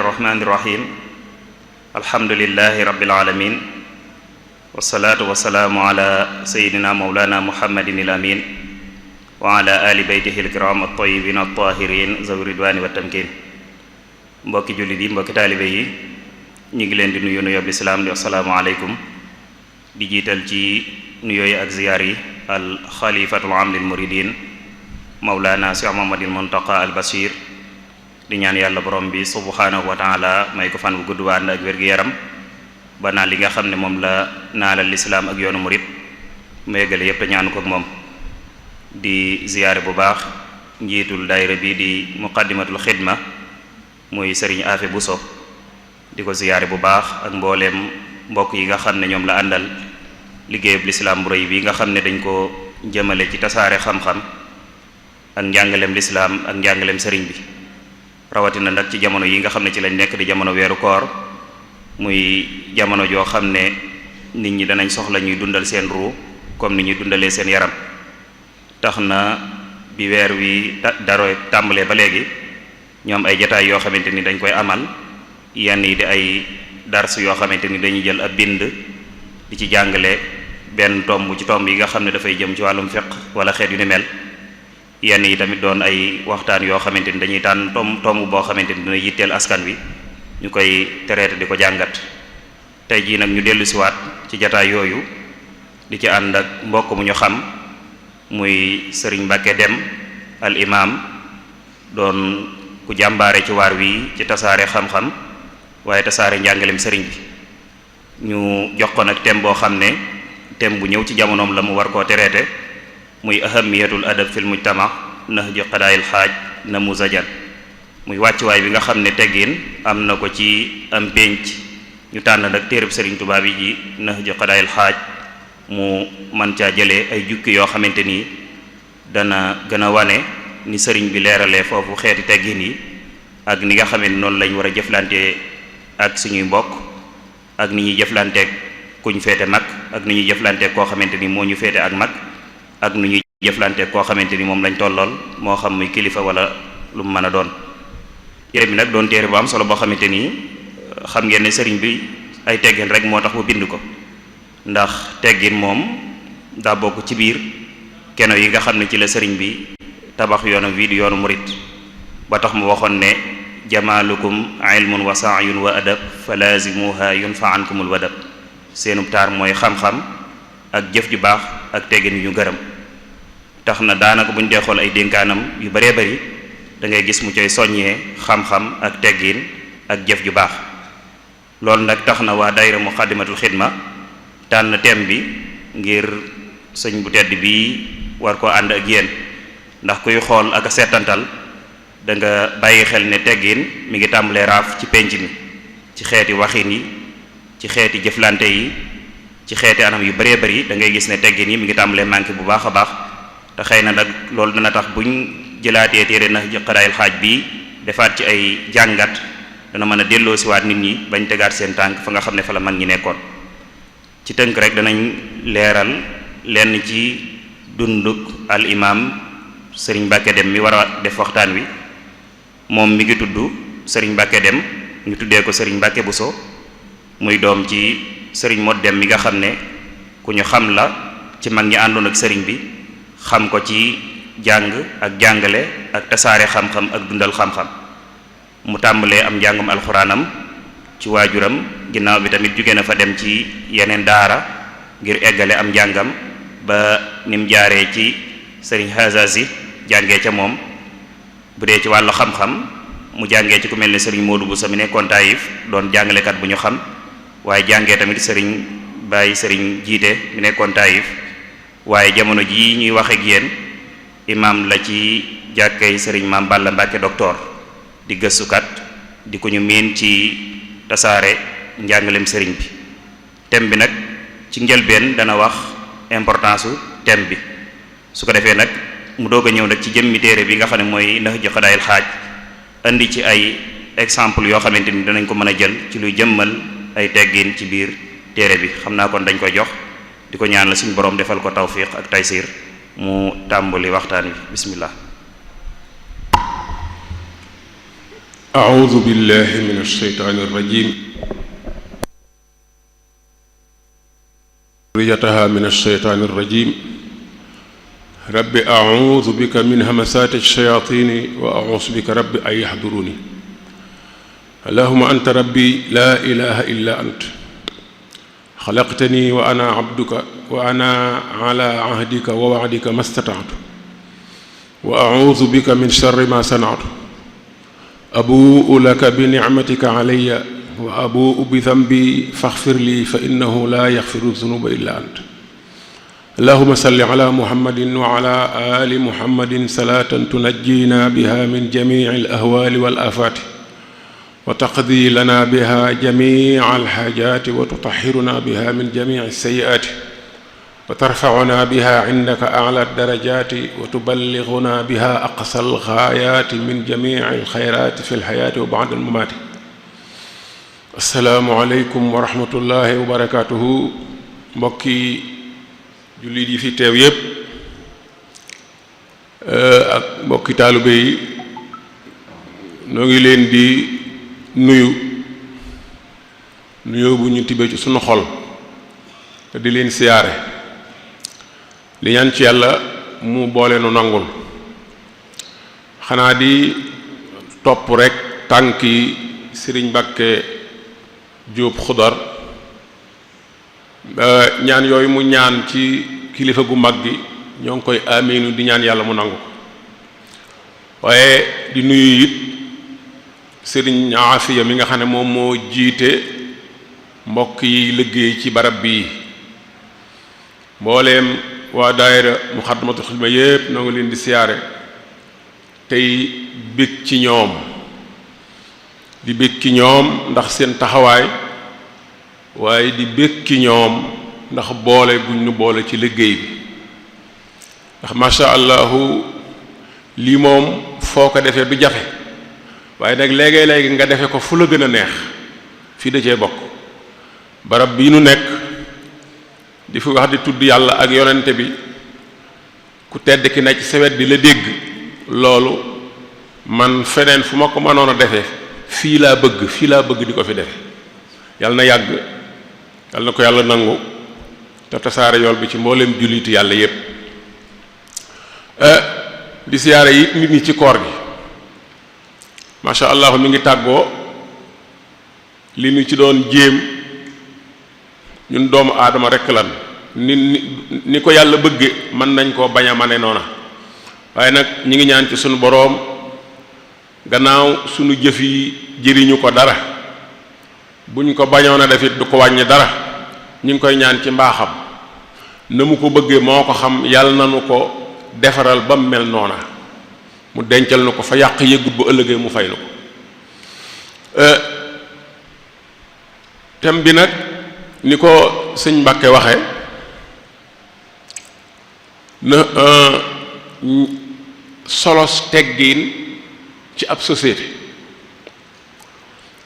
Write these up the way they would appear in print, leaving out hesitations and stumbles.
irrahmani irrahim alhamdulillahi rabbil alamin wasalaatu wasalaamu ala sayidina mawlana muhammadin il amin wa ala ali beytihi alkiram at-tayyibin at-tahirin zawi ridwani wa tamkin. Mbokki jullit yi, mbokki taalibe yi, ñu ngi leen di nuyu nuyoo bi islaam di assalaamu aleykum, di jiital ci nuyoo yi ak ziyaar yi al xalifatul aam lil muridin mawlana Cheikh Muhammadil Muntaqa al Bashir, di ñaan yàlla borom bi subhanahu wa taala may ko fan bu gudd waa ànd ak wér-gu-yaram ba naa li nga xam ne moom la naalal lislaam ak yoonu murid mu yeggale yépp te ñaanu ko ak moom. Di ziyaare bu baax njiitul daayira bi di muqaddimatul xidma muy sëriñ Afe Buso, di ko ziyaare bu baax ak mbooleem mbokk yi nga xam ne ñoom la àndal liggéeyub lislaam bu rëy bi nga xam ne dañ ko jëmale ci tasaare xam-xam ak njàngaleem lislaam ak njàngaleem sëriñ bi, rawatina nag ci jamono yi nga xam ne ci lañ nekk di jamono weeru koor, muy jamono joo xam ne nit ñi danañ soxla ñuy dundal seen ruu comme ni ñuy dundalee seen yaram. Tax na bi weer wi daro tàmbalee ba léegi ñoom ay jataay yoo xamante ni dañ koy amal, yenn yi di ay dars yoo xamante ni dañuy jël ab bind di ci jàngale benn tomb ci tomb yi nga xam ne dafay jëm ci wàllum fiqh wala xeet yu ni mel. Yenn yi tamit doon ay waxtaan yoo xamante ni dañuy tànn tomb boo xamante ni dina yitteel askan wi ñu koy traité di ko jàngat. Tey jii nag ñu dellu siwaat ci jataay yooyu di ci ànd ak mbokk mu ñu xam muy sëriñ Mbàkke Dem al imam, doon ku jàmbaare ci waar wi ci tasaare xam-xam waaye tasaare njàngalem sëriñ bi. ñu jox ko nag thème boo xam ne thème bu ñëw ci jamonoom la mu war koo traité, muy ahamiyatul adab fil mujtama nahji qadaayil xaaj namuzajan, muy wàccuwaay bi nga xam ne teggin am na ko ci am pénc. ñu tànn nag téereb sëriñ Tuubaa bi ji nahji qadaayil xaaj mu man caa jëlee ay jukki yoo xamante ni dana gën a wane ni sëriñ bi leeralee foofu xeeti teggin yi ak ni nga xamante noonu lañ war a jëflante ak suñuy mbokk, ak ni ñuy jëflanteeg kuñ féete mag, ak ni ñuy jëflanteeg koo xamante ni moo ñu féete ak mag, ak nu ñuy jëflanteeg koo xamante ni moom lañ tollool, moo xam muy kilifa wala lu mu mën a doon. téere bi nag doon téere bu am solo boo xamante ni xam ngeen ne sëriñ bi ay teggin rek moo tax mu bind ko, ndax teggin moom daa bokk ci biir keno yi nga xam ne ci la sëriñ bi tabax yoonam wi di yoonu murit, ba tax mu waxoon ne jamaalukum ilmun wa saayun wa adab fa laazimuha yunfa ankumul wadab. seenub taar mooy xam-xam ak jëf ju baax ak teggin yu ñu gërëm. tax na daanaka bu ñu dee xool ay dénkaanam yu baree bari da ngay gis mu coy soññee xam-xam ak teggin ak jëf ju baax. loolu nag tax na waa daayira muqaddimatul xidma tànn thème bi ngir sëñ bu tedd bii war koo ànd ak yéen, ndax kuy xool ak a seetantal da nga bàyyi xel ne teggin mi ngi tàmbalee raaf ci penc mi, ci xeeti waxin yi, ci xeeti jëflante yi, ci xeeti anam yu bëree bëri da ngay gis ne teggin yi mi ngi tàmbalee manqué bu baax a baax. te xëy na nag loolu dana tax buñ jëlaatee téere Nahji Qadaa'il Haaj bii defaat ci ay jàngat dana mën a delloo siwaat nit ñi bañ tegaat seen tànk fa nga xam ne fa la mag ñi nekkoon. ci tënk rek danañ leeral lenn ci dunduk al imam sëriñ Mbàkke Dem mi war a def waxtaan wi. moom mi ngi tudd sëriñ Mbàkke Dem, ñu tuddee ko sëriñ Mbàkke Buso, muy doom ci sëriñ Mod Dem mi nga xam ne ku ñu xam la ci mag ñi àndoon ak sëriñ bi, xam ko ci jàng ak jàngale ak tasaare xam-xam ak dundal xam-xam. mu tàmbalee am njàngum alxuraanam ci waajuram, ginnaaw bi tamit jóge na fa dem ci yeneen daara ngir eggale am njàngam ba nim jaaree ci sëriñ Hazazi jàngee ca moom. bu dee ci wàllu xam-xam mu jàngee ci ku mel ne sëriñ Modou Bousso mi nekkoon Taïf doon jàngalekat bu ñu xam, waaye jàngee tamit sëriñ Baye sëriñ Jiite mi nekkoon Taïf. waaye jamono jii ñuy wax ak yéen imam la ci jàkkay sëriñ Maam Balla Mbàkke docteur, di gëstukat, di ko ñu miin ci tasaare njàngalem sëriñ bi. thème bi nag ci njëlbeen dana wax importance su thème bi, su ko defee nag mu doog a ñëw nag ci jëmmi téere bi nga xam ne mooy Nahji Qadaa'il Haaj, indi ci ay exemple yoo xamante ni danañ ko mën a jël ci luy jëmmal ay teggin ci biir téere bi. xam naa kon dañ koy jox di ko ñaan la suñu borom defal ko tawfiq ak taysir mu tàmbali waxtaan wi. bismillah. أعوذ بالله من الشيطان الرجيم ذريتها من الشيطان الرجيم رب أعوذ بك من همسات الشياطين وأعوذ بك رب أن يحضروني اللهم أنت ربي لا إله إلا أنت خلقتني وأنا عبدك وأنا على عهدك ووعدك ما استطعت وأعوذ بك من شر ما صنعت أبوء لك بنعمتك علي وأبوء بذنبي فاغفر لي فإنه لا يغفر الذنوب إلا أنت اللهم صل على محمد وعلى آل محمد صلاة تنجينا بها من جميع الأهوال والآفات وتقضي لنا بها جميع الحاجات وتطهرنا بها من جميع السيئات وترفعنا بها عندك أعلى الدرجات وتبلغنا بها أقصى الغايات من جميع الخيرات في الحياة وبعد الممات السلام عليكم ورحمة الله وبركاته mbokki jullit yi fi teew yépp ak mbokki taalibe yi noo ngi leen di nuyu bu ñu tibbee ci sunu xol te di leen siyaare li ñaan ci yàlla mu boole nu nangul xanaa di topp rekk tànki Sëriñ Mbàkke Jóob Xudar ñaan yooyu mu ñaan ci kilifa gu mag gi ñoo ngi koy amiinu di ñaan yàlla mu nangu waaye di nuyu it Sëriñ Aafiya mi nga xam ne moom moo jiite mbokk yi liggéey ci barab bii mbooleem waa daayira Muxaddamatul Xidma yépp noo ngi leen di siyaare tey bég ci ñoom di bég ci ñoom ndax seen taxawaay waaye di bég ci ñoom ndax boole guñ nu boole ci liggéey bi ndax masha allahu lii moom foo ko defee du jafe waaye nag léegi nga defe ko fu la gën a neex fii da cee bokk barab bii nu nekk di fi wax di tudd yàlla ak yonente bi ku tedd ki nekk ci sa wet di la dégg loolu man feneen fu ma ko mënoon a defee fii laa bëgg di ko fi defe yàlla na yàgg yàlla na ko yàlla nangu te tasaare yool bi ci mboolem jullitu yàlla yépp di siyaare yi nit ñi ci koor gi masha allah mi ngi tàggoo li ñu ci doon jéem ñun doomu aadama rekk lan ni ko yàlla bëgge mën nañ koo bañ a mane noona waaye nag ñi ngi ñaan ci sunu boroom gannaaw sunu jëf yi jëriñu ko dara buñ ko bañoon a def it du ko wàññi dara ñi ngi koy ñaan ci mbaaxam na mu ko bëggee moo ko xam yàlla na nu ko defaral ba mu mel noona mu dencal na ko fa yàq yëggut bu ëllëgee mu fay na ko thème bi nag ni ko sëñ Mbàkke waxe na solos teggiin ci ab société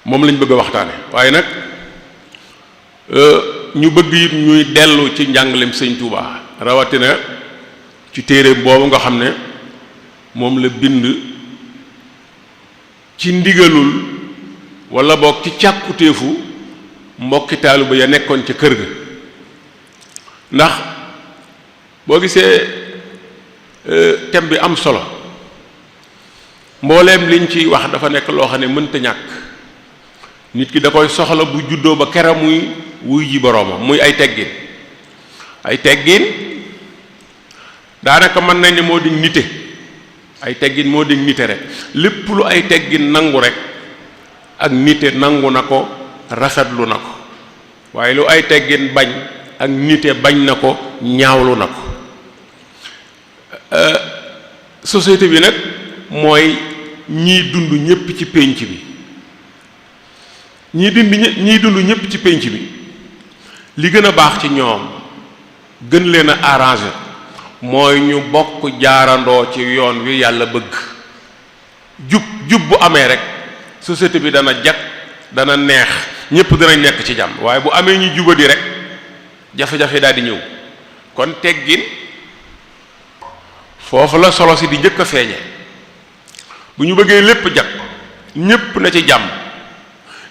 moom lañ bëgg a waxtaane waaye nag ñu bëgg it ñuy dellu ci njàngaleem sëñ Tuubaa rawatina ci téere boobu nga xam ne moom la bind ci ndigalul walla boog ci càkkutéefu mbokki taaliba ya nekkoon ca kër ga ndax boo gisee thème bi am solo mbooleem liñ ci wax dafa nekk loo xam ne mënta ñàkk nit ki da koy soxla bu juddoo ba kera muy wuy ji boroomam muy ay teggin daanaka mën nañ ne moo di nite ay teggin moo di nite rek lépp lu ay teggin nangu rek ak nite nangu na ko rafetlu na ko waaye lu ay teggin bañ ak nite bañ na ko ñaawlu na ko société bi nag mooy ñiy dund ñépp ci pénc bi ñiy dund ñépp ci pénc bi li gën a baax ci ñoom gën leen a arranger mooy ñu bokk jaarandoo ci yoon wi yàlla bëgg jub bu amee rek société bi dana jag dana neex ñépp danañ nekk ci jàmm waaye bu amee ñu jubadi rek jafe-jafe daal di ñëw kon teggin foofu la solo si di njëkk a feeñe bu ñu bëggee lépp jag ñépp na ci jàmm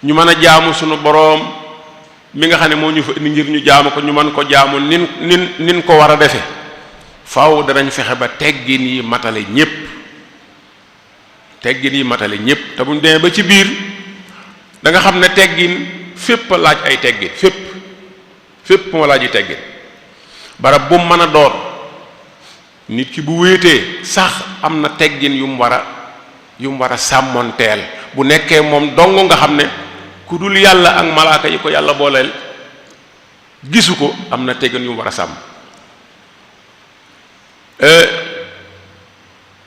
ñu mën a jaamu sunu boroom mi nga xam ne moo ñu fa indi ngir ñu jaamu ko ñu mën ko jaamu nin ko war a defe faaw danañ fexe ba teggin yi matale ñépp teggin yi matale ñépp te buñ demee ba ci biir da nga xam ne teggin fépp laaj ay teggin fépp moo laaj yi teggin barab bu mu mën a doon nit ki bu wéetee sax am na teggin yu mu war a sàmmonteel bu nekkee moom dong nga xam ne ku dul yàlla ak malaaka yi ko yàlla booleel gisu ko am na teggin yu mu war a sàmm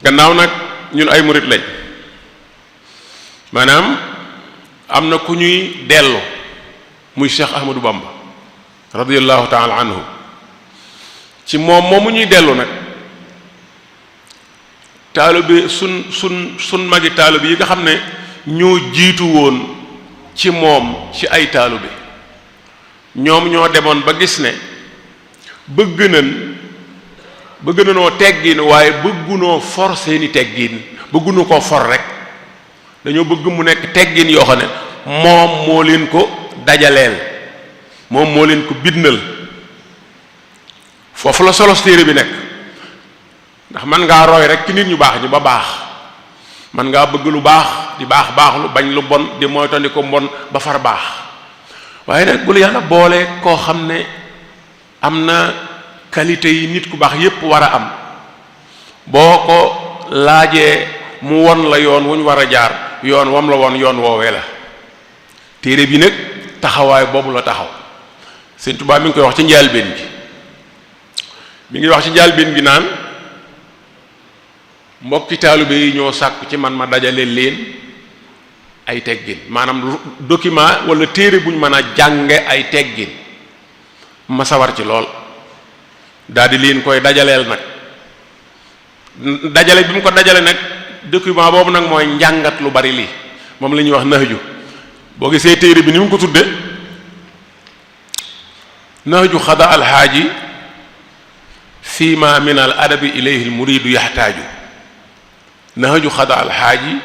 gannaaw nag ñun ay murit lañ maanaam am na ku ñuy dellu muy Cheikh Ahmadou Bamba radiyallahu taala anhu ci moom moomu ñuy dellu nag taalibe sun magi taalibe yi nga xam ne ñoo jiitu woon ci moom ci ay taalibe ñoom ñoo demoon ba gis ne bëgg nanoo teggin waaye bëggunoo for seeni teggin bëggunu koo for rek dañoo bëgg mu nekk teggin yoo xam ne moom moo leen ko dajaleel moom moo leen ko bindal foofu la solo téere bi nekk ndax man ngaa roy rek ci nit ñu baax ñu ba baax man ngaa bëgg lu baax di baaxlu bañ lu bon di moytandi ko mbon ba far baax waaye nag bu la yàlla boole koo xam ne am na qualité yi nit ku baax yépp war a am boo ko laajee mu won la yoon wu ñu war a jaar yoon wam la won yoon woowee la téere bi nag taxawaay boobu la taxaw Sëñ Tuubaa mi ngi koy wax ci njaalbeen gi mi ngi wax ci njaalbeen gi naan mbokki taalibe yi ñoo sàkku ci man ma dajale leen ay teggin maanaam document wala téere buñ mën a jànge ay teggin ma sawar ci lool daldi leen koy dajaleel nag dajale bi mu ko dajale nag document boobu nag mooy njàngat lu bari lii moom la ñuy wax nahju boo gisee téere bi ni mu ko tudde nahju xada alxaaji fii ma min al adabi ilayhi al muridu yaxtaaju nahju xada alxaaji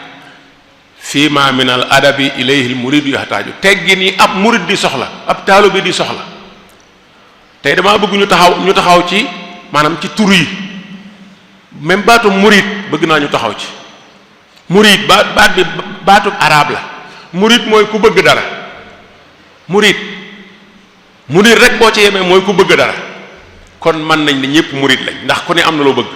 fii ma min al adabi ilayhi al muridu yaxtaaju teggin yi ab murid di soxla ab taalibe di soxla tey damaa bëgg ñu taxaw ci maanaam ci tur yi même baatu murid bëgg naa ñu taxaw ci murid baat bi baatu arab la murid mooy ku bëgg dara murid rek boo ci yemee mooy ku bëgg dara kon mën nañ ne ñépp murid lañ ndax ku ne am na loo bëgg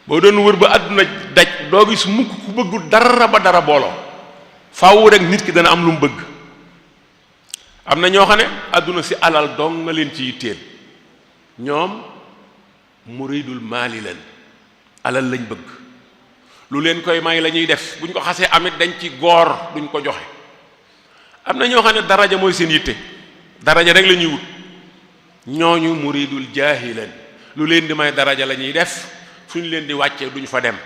boo doon wër ba àdduna daj doo gis mukk ku bëggu dara ba dara booloo faaw rek nit ki dana am lu mu bëgg am na ñoo xam ne àdduna si alal dong nga leen ci yitteel ñoom muridul maali leen alal lañ bëgg lu leen koy may la ñuy def buñ ko xasee amit dañ ci goor duñ ko joxe am na ñoo xam ne daraja mooy seen yitte daraja rek la ñuy wut ñooñu muridul jaahilan lu leen di may daraja la ñuy def suñ leen di wàccee duñ fa dem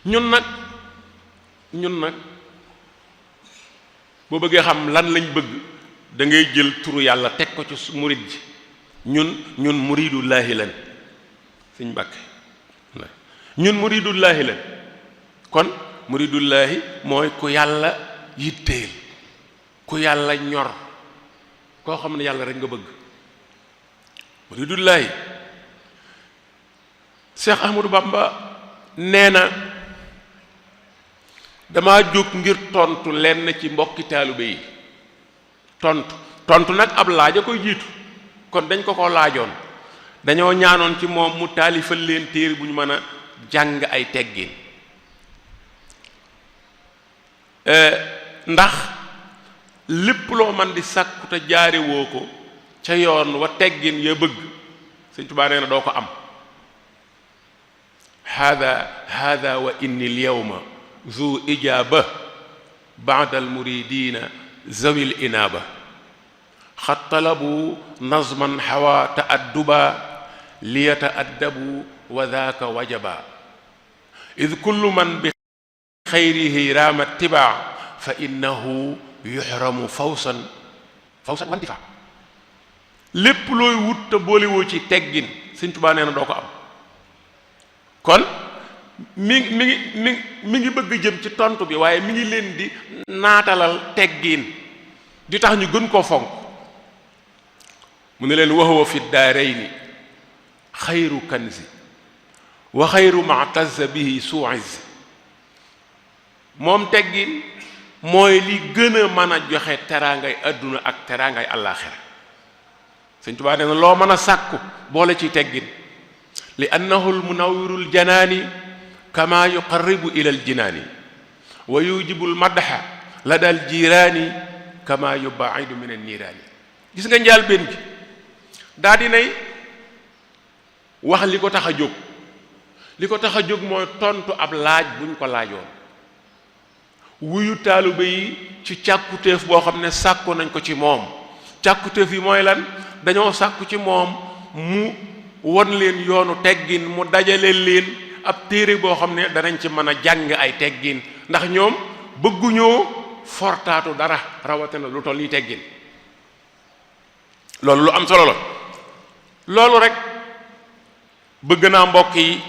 ñun nag boo bëggee xam lan lañ bëgg da ngay jël turu yàlla teg ko ci murid ji ñun muridullaahi lan suñ Mbàkke ñun muridullaahi lan kon muridullaahi mooy ku yàlla yitteel ku yàlla ñor koo xam ne yàlla rek nga bëgg muridullaahi Cheikh Ahmadou Bamba nee na dama jóg ngir tontu lenn ci mbokki taalibe yi tontu nag ab laaj a koy jiitu kon dañ ko laajoon dañoo ñaanoon ci moom mu taalifal leen téere bu ñu mën a jàng ay teggin ndax lépp loo man di sàkku te jaare woo ko ca yoon wa teggin ya bëgg Sëñ Tuubaa nee na doo ko am hada wa inni al yawma zu ijaaba ba'da al muridina zawi al inaaba xat talabu nazman xawa ta'adduba liyata'addabu wa dhaaka wajaba id kullu man bi xayrihi raama ittibaa fa innahu yuxramu fawsan wa intifaa lépp looy wut te boolewoo ci teggin Sëñ Tuubaa nee na doo ko am kon mi ngi bëgg jëm ci tontu bi waaye mi ngi leen di naatalal teggiin di tax ñu gën koo fonk mu ne leen wa huwa fi daarayni xayru kanzi wa xayru ma'tazza bihi su'iz moom teggin mooy li gën a mën a joxe teraangay adduna ak teraangay àllaaxira Sëñ Tuubaa nee na loo mën a sàkku boole ci teggin li annahu almunawwirul janaani kama yuqarribu ila aljinaani wa yujibu almadha lada aljiraani kama yubaidu min anniiraani gis nga njaal benn gi daa dinay wax li ko tax a jóg li ko tax a jóg mooy tontu ab laaj buñ ko laajoon wuyu taalibe yi ci càkkutéef boo xam ne sàkku nañ ko ci moom càkkutéef yi mooy lan dañoo sàkku ci moom mu won leen yoonu teggin mu dajale leen ab téere boo xam ne danañ ci mën a jàng ay teggin ndax ñoom bëgguñoo fortaatu dara rawatina lu toll nii teggin loolu lu am solo la loolu rek bëgg naa mbokk yi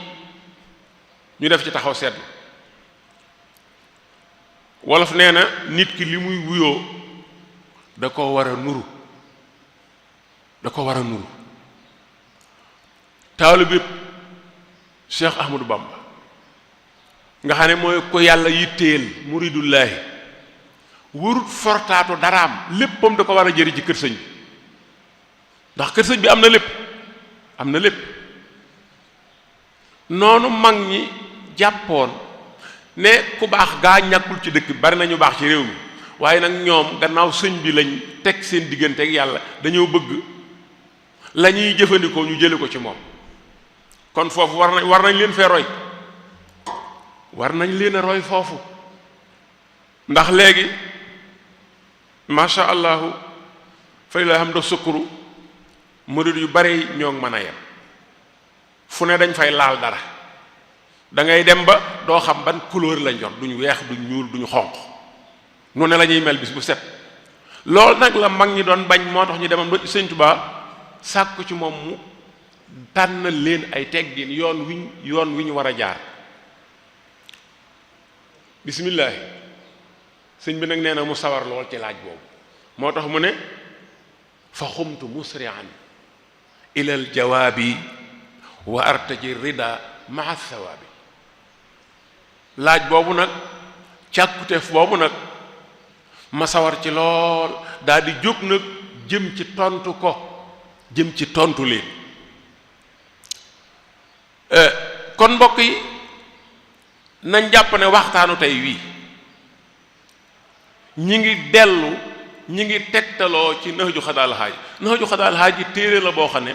ñu def ci taxaw seetlu wolof nee na nit ki li muy wuyoo da ko war a nuru taalibe Cheikh Ahmadou Bamba nga xam ne mooy ko yàlla yitteel muridullaahi wurut fortaatu daraam léppam da ko war a jëri ci kër sëñ bi ndax kër sëñ bi am na lépp noonu mag ñi jàppoon ne ku baax gaa ñàkkul ci dëkk bi bari nañu baax ci réew mi waaye nag ñoom gannaaw sëñ bi lañ teg seen diggante ak yàlla dañoo bëgg la ñuy jëfandikoo ñu jële ko ci moom kon foofu war nañ leen fee roy war nañ leen a roy foofu ndax léegi masha allahu fay la xam da sukkuru murid yu bari ñoo mën a yem fu ne dañ fay laal dara da ngay dem ba doo xam ban couleur lañ yor duñ weex duñ ñuul duñ xonq nu ne la ñuy mel bis bu set loolu nag la mag ñi doon bañ moo tax ñu demoon ba Sëñ Tuubaa sàkku ci moom mu tànnal leen ay teggin yoon wi ñu war a jaar bismillaahi sëñ bi nag nee na mu sawar lool ci laaj boobu moo tax mu ne fa xumtu musri'an ila al jawaabi wa artaji rida maa sawaabi laaj boobu nag càkkuteef boobu nag ma sawar ci lool daal di jóg nag jëm ci tontu leen kon mbokk yi nañ jàpp ne waxtaanu tey wii ñi ngi tegtaloo ci Nahju Xadaal Haaj yi téere la boo xam ne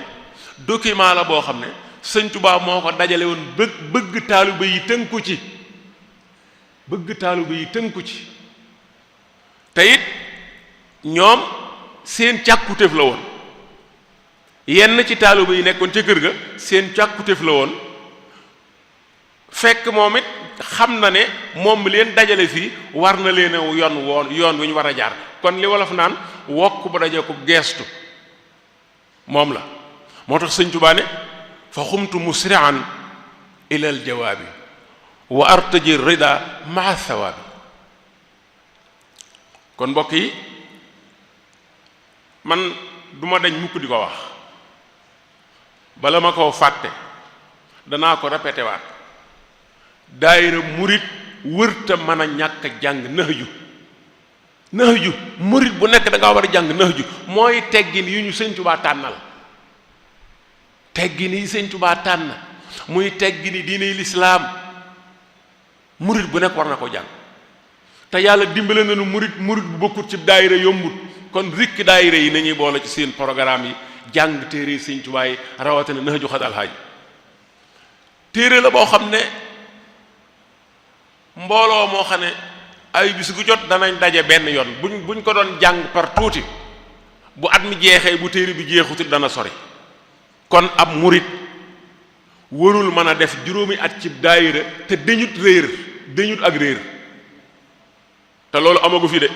document la boo xam ne Sëñ Tuubaa moo ko dajale woon bëgg taalibe yi tënku ci te it ñoom seen càkkutéef la woon yenn ci taalibe yi nekkoon ca kër ga seen càkkutéef la woon fekk moom it xam na ne moom mi leen dajale fii war na leen yoon wi ñu war a jaar kon li wolof naan wokk ba daje ko geestu moom la moo tax Sëñ Tuubaa ne fa xumtu musri'an ila al jawaabi wa artaji rida maa thawaabi kon mbokk yi man duma dañ mukk di ko wax bala ma koo fàtte danaa ko répété waat daayira murit wërta mën a ñàkk jàng Nahju murit bu nekk da ngaa war a jàng Nahju mooy teggin yi ñu Sëñ Tuubaa tànnal teggin yi Sëñ Tuubaa tànn muy teggin yi diine lislaam murit bu nekk war na ko jàng te yàlla dimbale nañu murit bu bokkut ci daayira yombut kon rikk daayira yi nañuy boole ci seen programme yi jàng téere yi Sëñ Tuubaa yi rawatina Nahju Xadaal Haaj téere la boo xam ne mbooloo moo xam ne ay bis gu jot danañ daje benn yoon buñ ko doon jàng par tuuti bu at mi jeexee bu téere bi jeexutit dana sori kon ab murit warul mën a def juróomi at ci daayira te dañut ak réer te loolu amagu fi de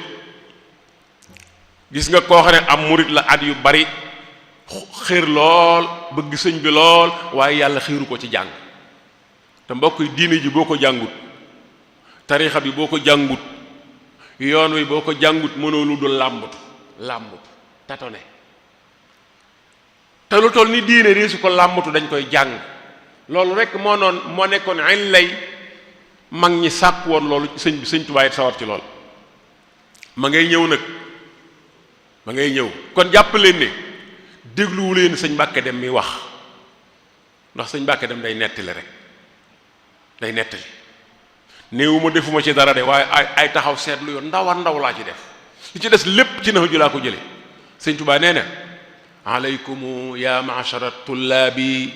gis nga koo xam ne am murit la at yu bari xër lool bëgg sëñ bi lool waaye yàlla xiiru ko ci jàng te mbokk yi diine ji boo ko jàngut tarixa bi boo ko jàngut yoon wi boo ko jàngut mënoo lu dul làmbatu tatone te lu toll ni diine di su ko làmbatu dañ koy jàng loolu rek moo nekkoon añ lay mag ñi sàkk woon loolu sëñ Tuubaa it sawar ci lool ma ngay ñëw kon jàpp leen ne dégluwu leen sëñ Mbàkke Dem mi wax ndax sëñ Mbàkke Dem day nettali rek day nettali néewuma defuma ci dara de waaye ay taxaw seetlu yo ndaw laa ci def li ci des lépp ci Nahju laa ko jële sëñ Tuubaa nee na alaykum ya ma'shara tullaabi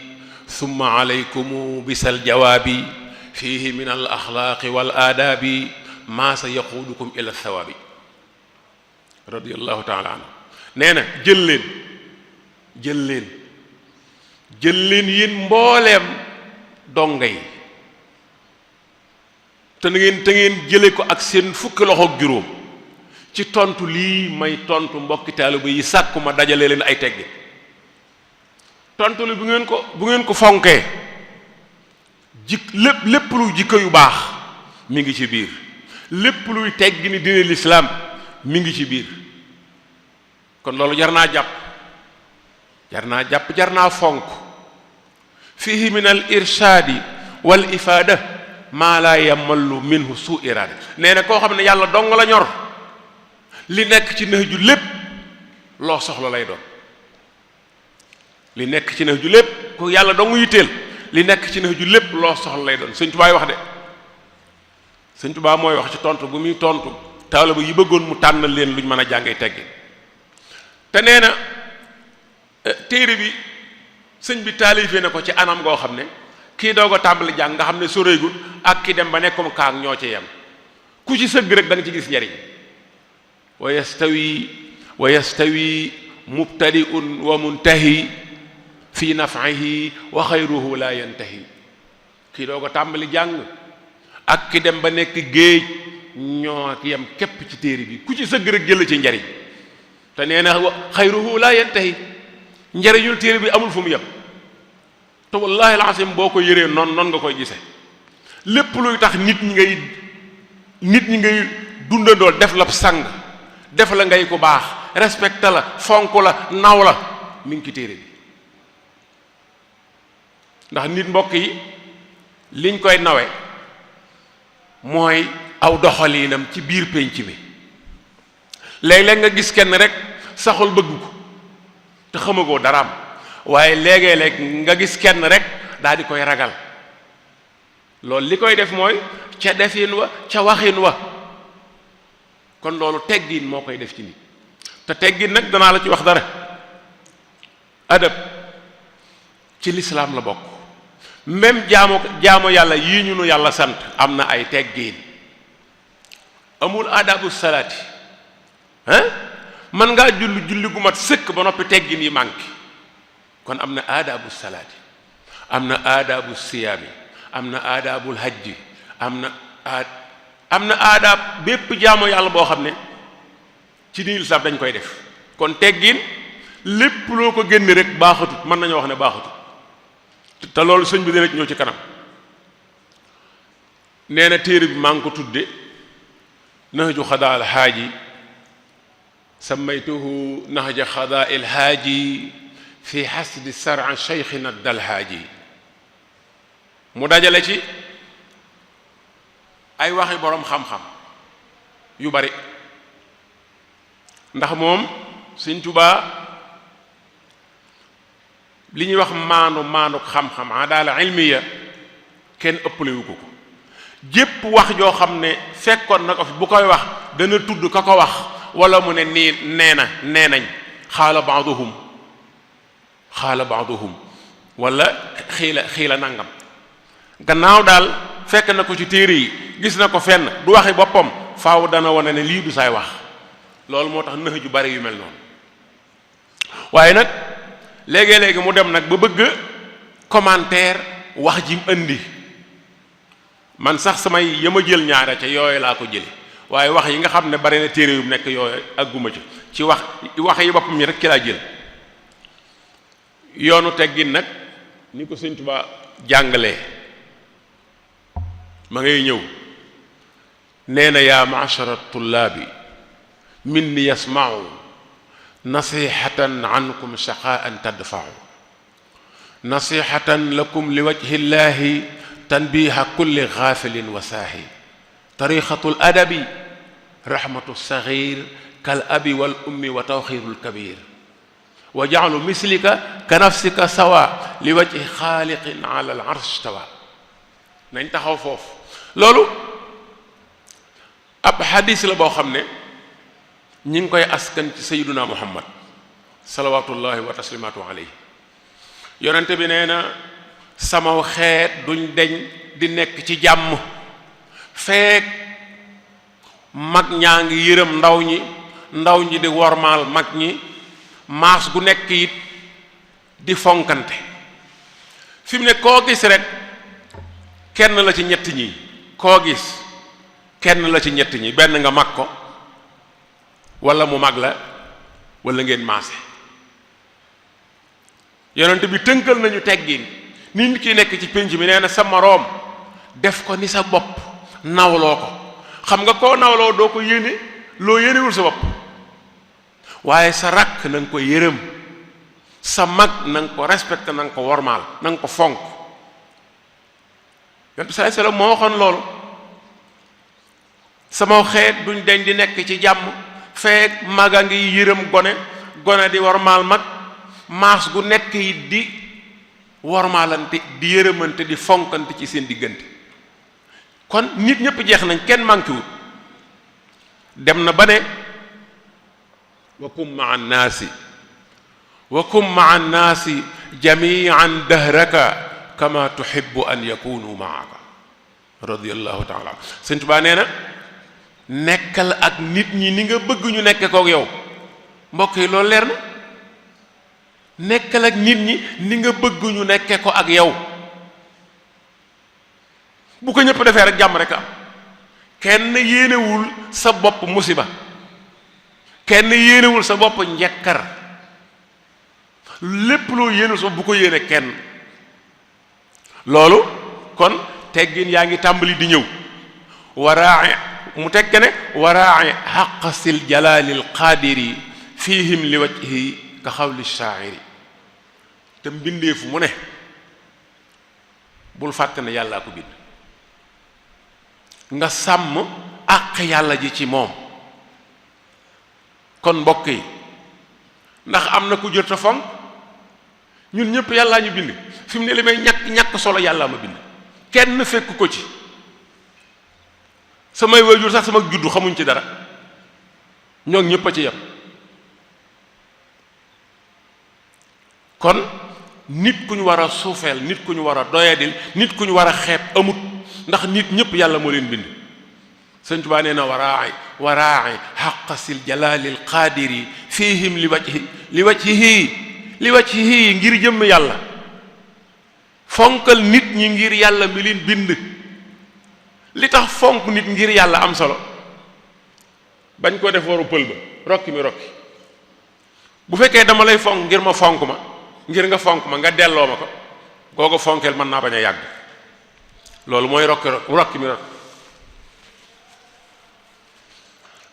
thumma alaykum bisal jawaabi fihi min al axlaaqi wal aadaabi maa sa yaquudukum ila thawaabi radiyallahu taala anhu nee na jël leen yéen mbooleem donga yi te ngeen jële ko ak seen fukki loxo ak juróom ci tontu lii may tontu mbokki taaliba yi sàkku ma dajale leen ay teggi tontu li bu ngeen ko fonkee lépp luy jikko yu baax mi ngi ci biir lépp luy teggi ni diine lislaam mi ngi ci biir kon loolu jar naa jàpp jar naa fonk fihi min al irshaadi wal ifaada maa laa yamallu minhu suu iraada nee na koo xam ne yàlla dong la ñor li nekk ci Nahju lépp loo soxla lay doon li nekk ci Nahju lépp ku yàlla dong yitteel li nekk ci Nahju lépp loo soxla lay doon sëñ Tuubaa wax de sëñ Tuubaa mooy wax ci tontu bu muy tontu taaliba yi bëggoon mu tànnal leen luñ mën a jàngee teggi te nee na téere bi sëñ bi taalifee na ko ci anam goo xam ne kii doog a tàmbali jàng nga xam ne soreegul ak ki dem ba nekkum kaang ñoo ci yem ku ci sëgg rek da nga ci gis njariñ wa yastawi mubtadi'un wa muntahi fi naf'ihi wa xayruhu la yantahi kii doog a tàmbali jàng ak ki dem ba nekk géej ñoo yem képp ci téere bi ku ci sëgg rek jël ci njariñ te nee na xayruhu la yantahi njariñul téere bi amul fu mu yem te wallahi alazim boo ko yëree noon nga koy gise lépp luy tax nit ñi ngay dundandool def la sang def la ngay ku baax respecté la fonk la naw la mi ngi ci téere bi ndax nit mbokk yi liñ koy nawe mooy aw doxalinam ci biir pénc mi léeg-léeg nga gis kenn rek saxul bëgg ko te xamagoo daraam waaye léeg-léeg nga gis kenn rek daal di koy ragal loolu li koy def mooy ca defin wa ca waxin wa kon loolu teggin moo koy def ci nit te teggin nag danaa la ci wax dara adab ci lislaam la bokk même jaamu yàlla yii ñu nu yàlla sant am na ay teggin amul adabu salaati man ngaa julli gu mat sëkk ba noppi teggin yi manqué kon am na adabu salaati am na adabu siyaami am na adabul hajji am na adab bépp jaamu yàlla boo xam ne ci diine lislaam dañ koy def kon teggin lépp loo ko génne rek baaxatut mën nañoo wax ne baaxatut te loolu sëñ bi dina ci ñëw ci kanam nee na téere bi maa ngi ko tudde Nahju Xadaa al Haaji sammaytuhu Nahja Xadaa il Haaji fi hasdi sar'a Cheikhina Dal Haaji mu dajale ci ay waxi boroom xam-xam yu bari ndax moom Sëñ Tuubaa li ñuy wax maanu xam-xam adaala ilmiya kenn ëppalewu ko jépp wax joo xam ne fekkoon na ko fi bu koy wax dana tudd ka ko wax wala mu ne nii nee nañ xaala baaduhum wala xiila nangam gannaaw daal fekk na ko ci téere yi gis na ko fenn du waxi boppam faaw dana wane ne lii du saay wax loolu moo tax nëx ju bari yu mel noonu waaye nag léegi-léegi mu dem nag ba bëgg commentaire wax ji mu indi man sax samay yama jël ñaara ca yooyu laa ko jële waaye wax yi nga xam ne bari na téere yu nekk yooyu agguma ci wax yi boppam yi rek ci laa jël yoonu teggin nag ni ko Sëñ Tuubaa jàngalee ma ngay ñëw nee na yaa ma'shara tullaabi minni yasma'u nasihatan ankum shaqaan tadfa'u nasihatan lakum li wajhi llahi tanbiha kulli ghafilin wa saahi tariqatul adabi rahmatu saghir kal abi wal ummi wa tawxirul kabir wa ja'lu mislika ka nafsika sawa li wajhi xaaliqin ala al arsh tawa. nañ taxaw foofu. loolu ab xadis la boo xam ne ñi ngi koy askan ci sayyiduna muhammad salawatullahi wa taslimatu alayhi. yonente bi nee na sama xeet duñ deñ di nekk ci jàmm feek mag ñaa ngi yërëm ndaw ñi, ndaw ñi di wormaal mag ñi, maas gu nekk it di fonkante. fi mu ne koo gis rek kenn la ci ñett ñi, koo gis kenn la ci ñett ñi, benn nga mag ko walla mu mag la walla ngeen maase. yonent bi tënkal nañu teggin ni nit ki nekk ci pénc mi nee na sa moroom def ko ni sa bopp, nawloo ko. xam nga koo nawloo doo ko yéene loo yéenewul sa bopp, waaye sa rakk na nga ko yërëm, sa mag na nga ko respecté, na nga ko wormaal, na nga ko fonk. yonent bi sallallahu alayhi wasallam moo waxoon loolu. sama xeet duñ deñ di nekk ci jàmm feek mag a ngi yërëm gone, gone di wormaal mag, maas gu nekk yi di wormaalante, di yërëmante, di fonkante ci seen diggante. kon nit ñëpp jeex nañ, kenn manqué wut. dem na ba ne wa kum ma'a nnaasi wa kum ma'a nnaasi jami'an dahraka kama tuhibbu an yakunu ma'aka radiyallahu ta'ala. Sëñ Tuubaa nee na nekkal ak nit ñi ni nga bëgg ñu nekke kook yow. mbokk yi loolu leer na. nekkal ak nit ñi ni nga bëgg ñu nekke ko ak yow. bu ko ñëpp defee rek jàmm rek am. kenn yéenewul sa bopp musiba, kenn yéenewul sa bopp njekkar. lépp loo yéenewul sa bopp bu ko yéene kenn. loolu kon teggin yaa ngi tàmbali di ñëw. waraa'i mu tekke ne waraa'i xaqasil jalaalil qaadiri fihim li wajhi ka xawli shaa'iri. te mbindeefu mu ne bul fàtte ne yàllaa ko bind, nga sàmm àq yàlla ji ci moom. kon mbokk yi ndax am na ku jot a fonk? ñun ñëpp yàllaa ñu bind. fi mu ne li may ñàkk solo yàllaa ma bind, kenn fekk ko ci. samay waajur sax sama juddu xamuñ ci dara, ñoo ñëpp a ci yem. kon nit ku ñu war a suufeel, nit ku ñu war a doyadil, nit ku ñu war a xeeb amut, ndax nit ñëpp yàlla moo leen bind. Sëñ Tuubaa nee na waraa'i xaqasil jalaalil qaadiri fihim li wajhihi ngir jëmm yàlla. fonkal nit ñi ngir yàlla mi leen bind. li tax fonk nit ngir yàlla am solo bañ ko def waru pël ba rokki mi rokki. bu fekkee dama lay fonk ngir ma fonk ma, ngir nga fonk ma, nga delloo ma ko, googu fonkeel mën naa bañ a yàgg. loolu mooy rokki mi rokki.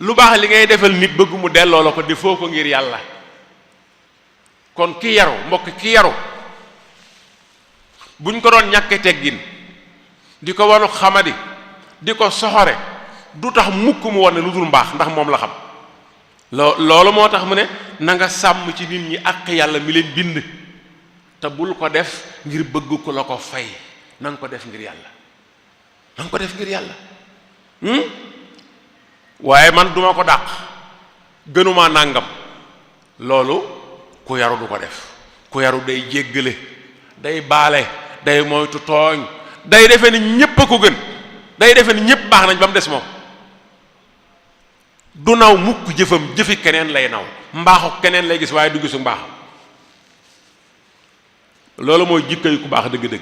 lu baax li ngay defal nit bëgg mu delloo la ko defoo ko ngir yàlla. kon ki yaru, mbokk ki yaru buñ ko doon ñàkke teggin di ko wanu xamadi, di ko soxore, du tax mukk mu wane lu dul mbaax, ndax moom la xam. loolu moo tax mu ne na nga sàmm ci nit ñi àq yàlla mi leen bind, te bul ko def ngir bëgg ko la ko fay. na nga ko def ngir yàlla, na nga ko def ngir yàlla. waaye man duma ko dàq, gënuma nàngam. loolu ku yaru du ko def. ku yaru day jéggale, day baale, day moytu tooñ, day defe ni ñépp a ko gën, day defe ni ñépp baax nañ ba mu des moom. du naw mukk jëfam, jëfi keneen lay naw, mbaaxu keneen lay gis waaye du gisu mbaaxam. loolu mooy jikko yu ku baax dëgg-dëgg.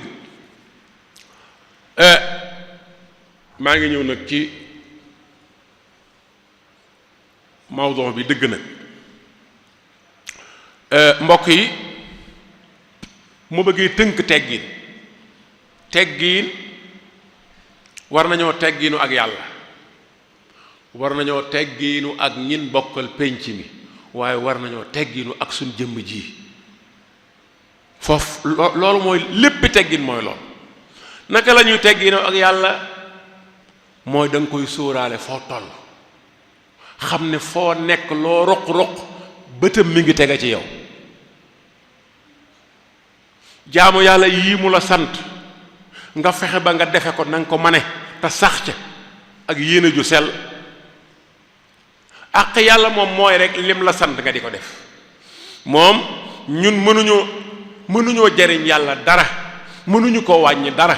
maa ngi ñëw nag ci mawdu bi dëgg nag. mbokk yi mu bëggee tënk teggiin war nañoo teggiinu ak yàlla, war nañoo teggiinu ak ñin bokkal pénc mi, waaye war nañoo teggiinu ak suñ jëmm ji. foofu loolu mooy lépp teggin mooy loolu. naka la ñuy teggiinu ak yàlla mooy da nga koy sóoraale foo toll, xam ne foo nekk loo roq-roq bëtam mi ngi tege ci yow. jaamu yàlla yii mu la sant nga fexe ba nga defe ko na nga ko mane te sax ca ak yéene ju sell. ak yàlla moom mooy rek lim la sant nga di ko def. moom ñun mënuñoo jariñ yàlla dara, mënuñu ko wàññi dara,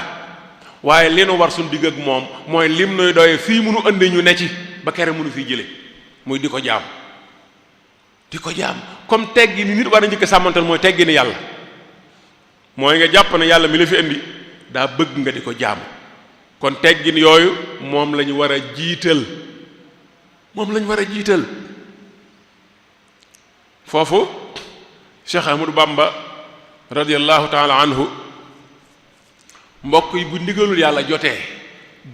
waaye li nu war suñ digg ak moom mooy lim nuy doye fii munu andi ñu ne ci ba kere mënu fii jële, muy di ko jaam comme teggi ni nit war a njëkk sàmmantal mooy teggi ni yàlla, mooy nga jàpp ne yàlla mi la fi indi daa bëgg nga di ko jaam. kon teggin yooyu moom lañu war a jiital, foofu Cheikh Ahmadou Bamba radiyallahu taala anhu mbokk yi bu ndigalul yàlla jotee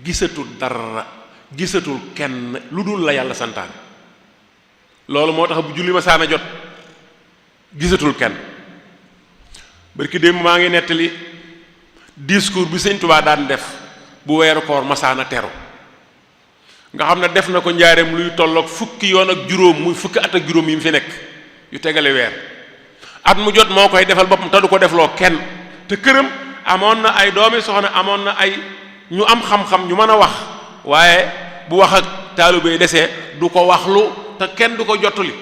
gisatul dara, gisatul kenn lu dul la yàlla santaane. loolu moo tax bu julli ma saana jot gisatul kenn. barki démb maa ngi nettali discours bi Sëñ Tuubaa daan def bu weeru koor masaana teru, nga xam ne def na ko njaareem luy tolloog fukki yoon ak juróom, muy fukki at ak juróom yi mu fi nekk yu tegale weer. at mu jot moo koy defal boppam te du ko defloo kenn, te këram amoon na ay doomi soxna, amoon na ay ñu am xam-xam ñu mën a wax, waaye bu wax ak taalibe yi desee du ko waxlu te kenn du ko jottali,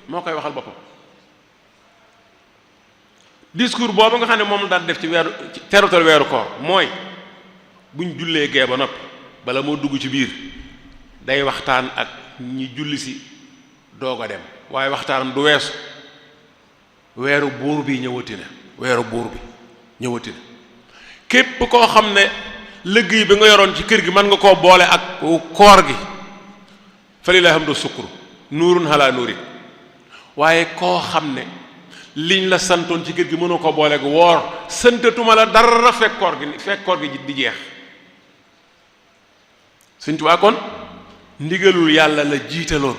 moo koy waxal boppam. discours boobu nga xam ne moom la daan def ci terutal weeru koor mooy buñ jullee gee ba noppi bala moo dugg ci biir day waxtaan ak ñi julli si doog a dem, waaye waxtaanam du weesu weeru buur bi ñëwati na. képp koo xam ne liggéey bi nga yoroon ci kër gi mën nga koo boole ak koor gi fa lillahi hamdu sukru nuurun ala nuurin, waaye koo xam ne liñ la santoon ci kër gi mënoo ko boole ak woor, santatuma la dara fekk koor gi di jeex. Sëñ Tuubaa kon ndigalul yàlla la jiitaloon.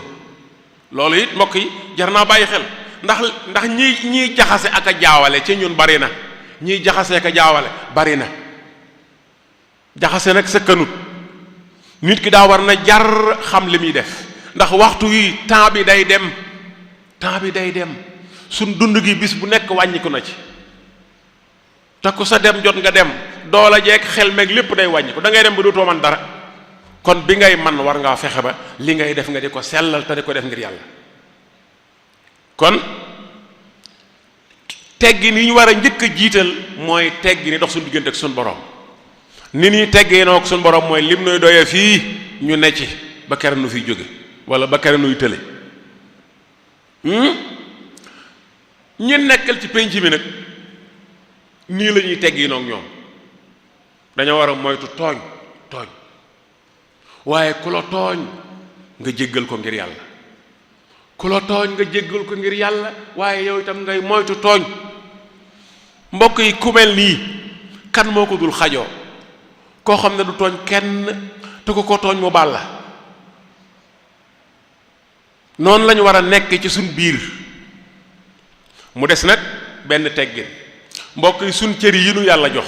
loolu it mbokk yi jar naa bàyyi xel, ndax ñiy jaxase ak a jaawale ci ñun bari na, ñiy jaxase ak a jaawale bari na. jaxase nag sëkkanut, nit ki daa war na jar xam li muy def, ndax waxtu yi temps bi day dem suñ dund gi bis bu nekk wàññiku na ci, te ku sa dem jot nga dem, doola jeeg xel meeg lépp day wàññiku, da ngay dem ba dootoo man dara. kon bi ngay man war ngaa fexe ba li ngay def nga di ko sellal te di ko def ngir yàlla. kon teggi ni ñu war a njëkk a jiital mooy teggi ni dox suñu diggante ak suñu borom. ni ñuy teggee noo ak suñu borom mooy lim nuy doyee fii ñu ne ci ba kere nu fiy jóge wala ba kere nuy tële. ñi nekkal ci penc mi nag nii la ñuy teggi noog ñoom dañoo war a moytu tooñ waaye ku la tooñ nga jéggal ko ngir yàlla, waaye yow itam ngay moytu tooñ. mbokk yi ku mel nii kan moo ko dul xajoo, koo xam ne du tooñ kenn te ko tooñ mu baal la. noonu lañu war a nekk ci suñ biir. mu des nag benn teggin, mbokk yi suñ cër yi nu yàlla jox,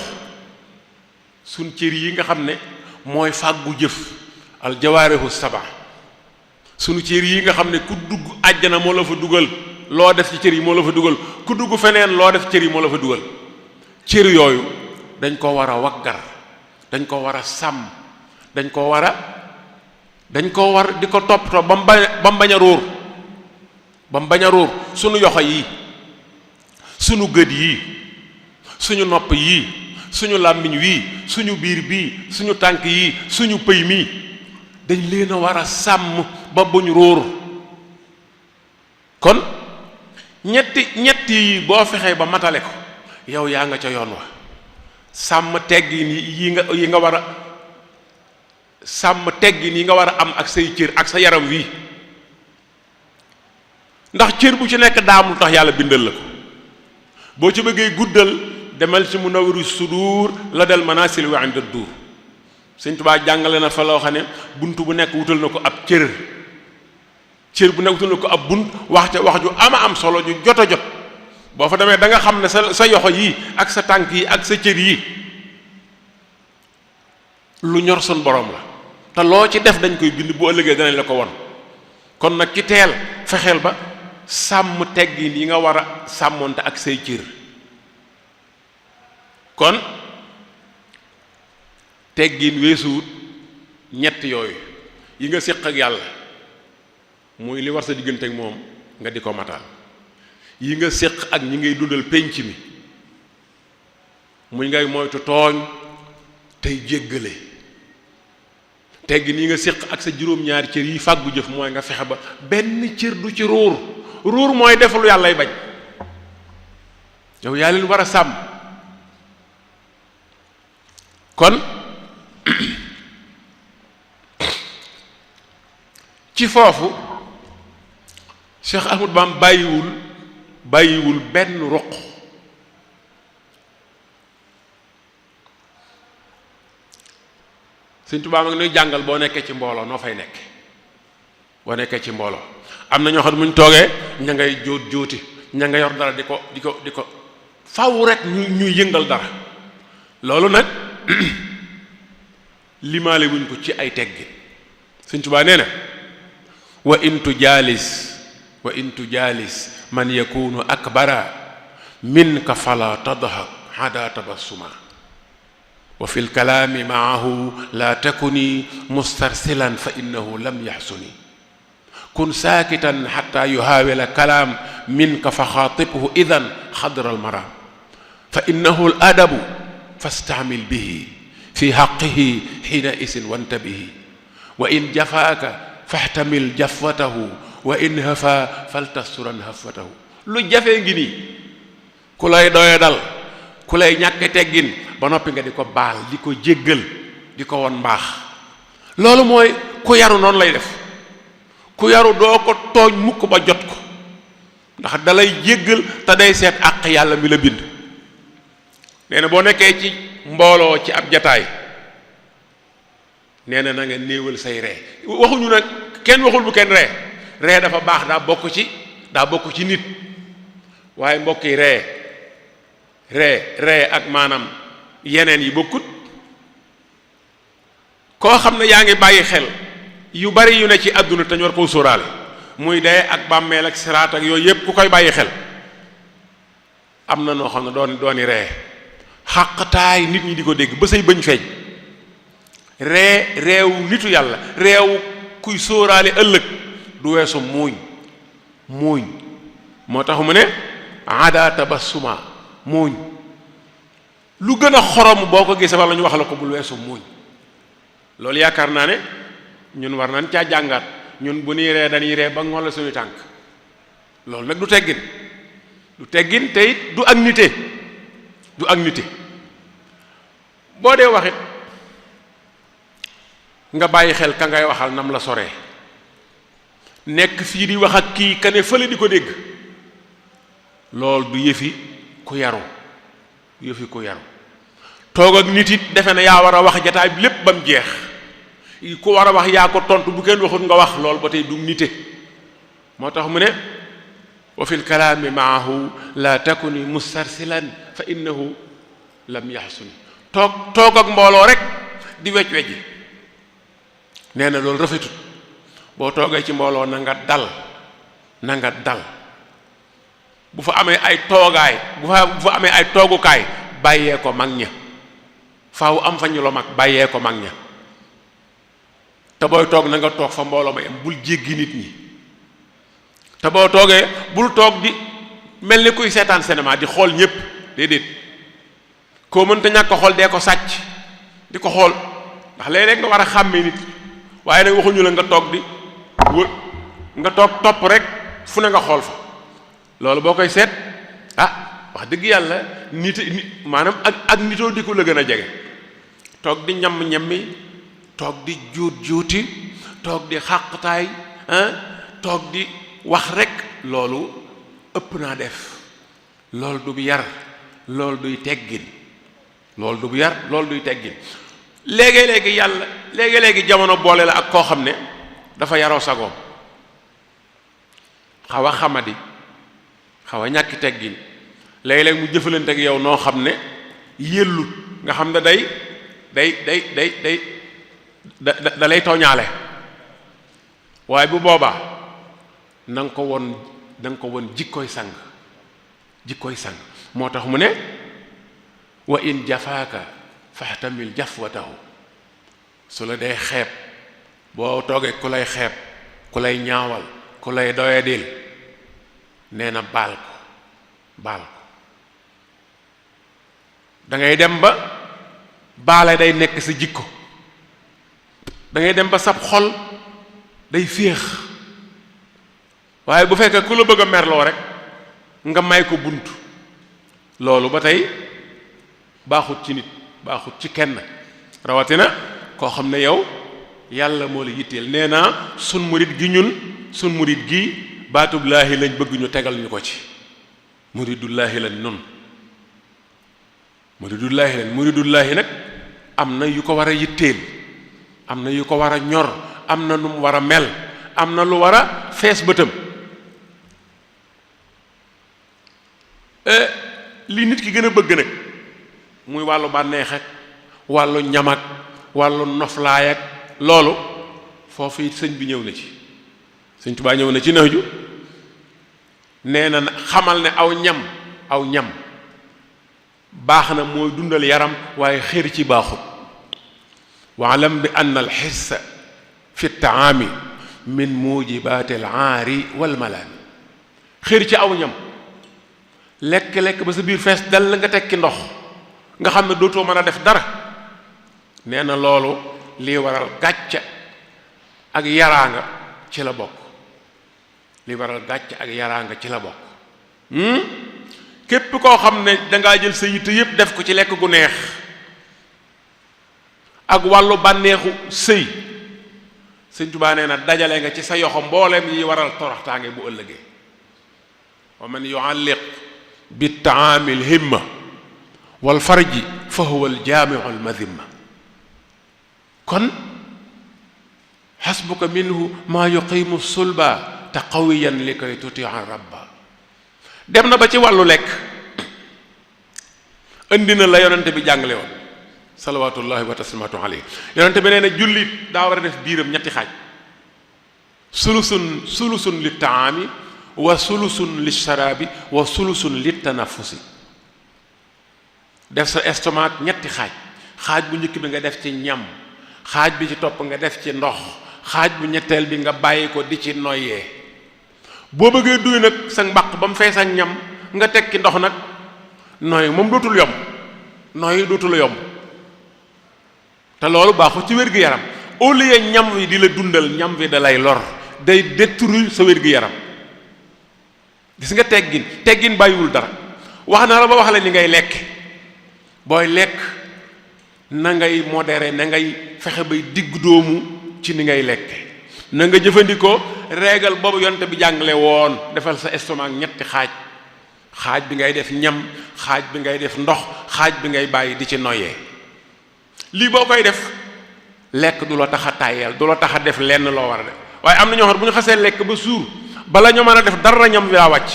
suñ cër yi nga xam ne mooy fàggu jëf al jawaarihu saba, suñu cër yi nga xam ne ku dugg àjjana moo la fa dugal, loo def ci cër yi moo la fa dugal, ku dugg feneen loo def cër yi moo la fa dugal. cër yooyu dañ ko war a waggar, dañ ko war a sàmm, dañ ko war di ko toppatoo ba mu bañ a ruur, suñu yoxo yi, suñu gët yi, suñu nopp yi, suñu làmmiñ wii, suñu biir bii, suñu tànk yi, suñu pëy mii, dañ leen a war a sàmm ba buñ ruur. kon ñetti yi boo fexee ba matale ko yow yaa nga ca yoon wa. sàmm teggin yi nga war a sàmm teggin yi nga war a am ak say cër ak sa yaram wii, ndax cër bu ci nekk daam lu tax yàlla bindal la ko. boo ci bëggee guddal demal ci Munawwirus Sudur la del manasil wa inda dur, Sëñ Tuubaa jàngale na fa loo xam ne bunt bu nekk wutal na ko ab cër bu nekk wutal na ko ab bunt wax ju ama am solo ju jot a jot boo fa demee da nga xam ne sa yoxo yi ak sa tànk yi ak sa cër yi lu ñor sun borom la te loo ci def dañ koy bind bu ëllëgee danañ la ko won kon nag ki teel fexeel ba sàmm teggin yi nga war a sàmmonte ak say cër kon teggin weesuwut ñett yooyu yi nga séq ak yàlla muy li war sa diggante ak moom nga di ko matal yi nga séq ak ñi ngay dundal pénc mi muy ngay moytu tooñ tey jéggale teggin yi nga séq ak sa juróom-ñaari cër yi fàggu jëf mooy nga fexe ba benn cër du ci ruur mooy def lu yàllay bañ yow yaa leen war a sàmm kon ci foofu Cheikh Ahmadou Bamba bàyyiwul benn ruq Sëñ Tuubaa ma ngi nuy jàngal boo nekkee ci mbooloo noo fay nekk boo nekkee ci mbooloo am na ñoo xam ne muñ toogee ña ngay jóoti ña nga yor dara di ko faw rek ñuy yëngal dara loolu nag limaale wuñ ko ci ay teggin Sëñ Tuubaa nee na wa in tujaalis man yakunu akbara minka fala tadhak hada tabassuma wa fi lkalaami maahu la takuni mustarsilan fa innahu lam yaxsuni kun saakitan xata yuhaawila kalaam minka fa xaatibhu idan xadra almaraam fa innahu al adabu fastaamil bihi fi xaqihi xiina isin wantabihi wa in jafaaka faxtamil jafwatahu wa in hafa faltasturan hafwatahu lu jafee ngi nii ku lay doye dal ku lay ñàkke teggin ba noppi nga di ko baal di ko jéggal di ko won mbaax loolu mooy ku yaru noonu lay def ku yaru doo ko tooñ mukk ba jot ko ndax dalay jéggal te day seet àq yàlla mi la bind nee na boo nekkee ci mbooloo ci ab jataay nee na nga néewal say ree waxuñu nag kenn waxul bu kenn ree dafa baax daa bokk ci nit waaye mbokk yi ree ak maanaam yeneen yi bokkut koo xam ne yaa ngi bàyyi xel yu bari yu ne ci àdduna te ñu war koo sóoraale muy dee ak bàmmeel ak siraat ak yooyu yépp ku koy bàyyi xel am na noo xam ne dooni ree xàqtaay nit ñi di ko dégg ba say bëñ feeñ reewu nitu yàlla reewu kuy sóoraale ëllëg du weesu muuñ moo tax mu ne ada tabassuma muuñ lu gën a xorom boo ko gisee walla ñu wax la ko bul weesu muuñ loolu yaakaar naa ne ñun war nañ caa jàngaat ñun bu nuy ree dañuy ree ba ngoon la suñu tànk loolu nag du teggin te it du ak nite boo dee waxit nga bàyyi xel ka ngay waxal nam la soree nekk fii di wax ak kii ka ne fële di ko dégg loolu du yëfi ku yaru toog ak nit it defe na yaa war a wax jataay bi lépp ba mu jeex ku war a wax yaa ko tontu bu kenn waxut nga wax loolu ba tey du nite moo tax mu ne wa fi lkalaami maahu la takuni mustarsilan fa innahu lam yaxsuni toog ak mbooloo rek di wecc-wecci nee na loolu rafetut boo toogee ci mbooloo na nga dal bu fa amee ay toogaay bu fa amee ay toogukaay bàyyee ko mag ña faaw am fa ñu la mag bàyyee ko mag ña te booy toog na nga toog fa mbooloo ma am bul jéggi nit ñi te boo toogee bul toog di mel ni kuy seetaan cinéma di xool ñépp déedéet koo mënta ñàkk ko xool dee ko sàcc di ko xool ndax léeg-léeg nga war a xàmmee nit waaye nag waxuñu la nga toog di wër nga toog topp rek fu ne nga xool fa loolu boo koy seet wax dëgg yàlla maanaam ak nitoo di ko la gën a jege toog di ñammi toog di juuti toog di xàqtaay toog di wax rek loolu ëpp naa def loolu du yar loolu duy teggin léegi-léegi yàlla léegi-léegi jamono boole la ak koo xam ne dafa yaroo sagoom xaw a xamadi xaw a ñàkki teggin léegi-léegi mu jëfalante ak yow noo xam ne yellut nga xam ne day da lay tooñaale waaye bu boobaa na nga ko won jikkooy sang moo tax mu ne wa in jafaaka fahtamil jafwatahu su la dee xeeb boo toogee ku lay xeeb ku lay ñaawal ku lay doyadil nee na baal ko da ngay dem ba baale day nekk sa jikko da ngay dem ba sab xol day féex waaye bu fekkee ku la bëgg a merloo rek nga may ko bunt loolu ba tey baaxut ci nit baaxut ci kenn rawatina koo xam ne yow yàlla moo la yitteel nee naa sun murit gi baatullaahi lañ bëgg ñu tegal ñu ko ci muridullaahi lañ nun muridullaahi nag am na yu ko war a yitteel am na yu ko war a ñor am na nu mu war a mel am na lu war a fees bëtam li nit ki gën a bëgg nag muy wàllu bànneex ak wàllu ñam ak wàllu noflaay ak loolu foofu it sëñ bi ñëw na ci sëñ Tuubaa ñëw na ci Nahju nee na xamal ne aw ñam baax na mooy dundal yaram waaye xër ci baaxut waalam bi anna al xissa fi taami min mujibaati al aari wal malaami xër ci aw ñam lekk ba sa biir fees dal nga tekki ndox nga xam ne dootoo mën a def dara nee na loolu lii waral gàcca ak yaraanga ci la bokk képp koo xam ne dangaa jël sa yitte yépp def ko ci lekk gu neex ak wàllu bànneexu sëy Sëñ Tuubaa nee na dajale nga ci sa yoxo mbooleem yi waral toroxtaange bu ëllëgee wa man yualliq bi taami l himma wal farji fa huwa al jaamiu al madimma kon xasbuka minhu maa yuqimu sulba te qawiyan li koy tutia rabba dem na ba ci wàllu lekk indi na la yonente bi jàngale woon salawatullahi wa taslimatu alayhi yonente bi nee na jullit daa war a def biiram ñetti xaaj sulusun li taami wa sulusun li sharabi wa sulusun li tanafusi def sa estomac ñetti xaaj bu njëkk bi nga def ci ñam xaaj bi ci topp nga def ci ndox xaaj bu ñetteel bi nga bàyyi ko di ci noyyee boo bëggee duy nag sa mbaq ba mu fees ak ñam nga tekki ndox nag nooy moom dootul yomb te loolu baaxul ci wér-gu-yaram au lieu ñam wi di la dundal ñam wi da lay lor day détruire sa wér-gu-yaram gis nga teggin bàyyiwul dara wax na la ba wax la ni ngay lekk booy lekk na ngay modéré na ngay fexe bay digg doomu ci ni ngay lekk na nga jëfandikoo régal boobu yonte bi jàngale woon defal sa estomac ñetti xaaj bi ngay def ñam xaaj bi ngay def ndox xaaj bi ngay bàyyi di ci noyyee lii boo koy def lekk du la tax a tàyyeel du la tax a def lenn loo war a def waaye am na ñoo xam bu ñu xasee lekk ba suur bala ñu mën a def dara ñam wi daa wàcc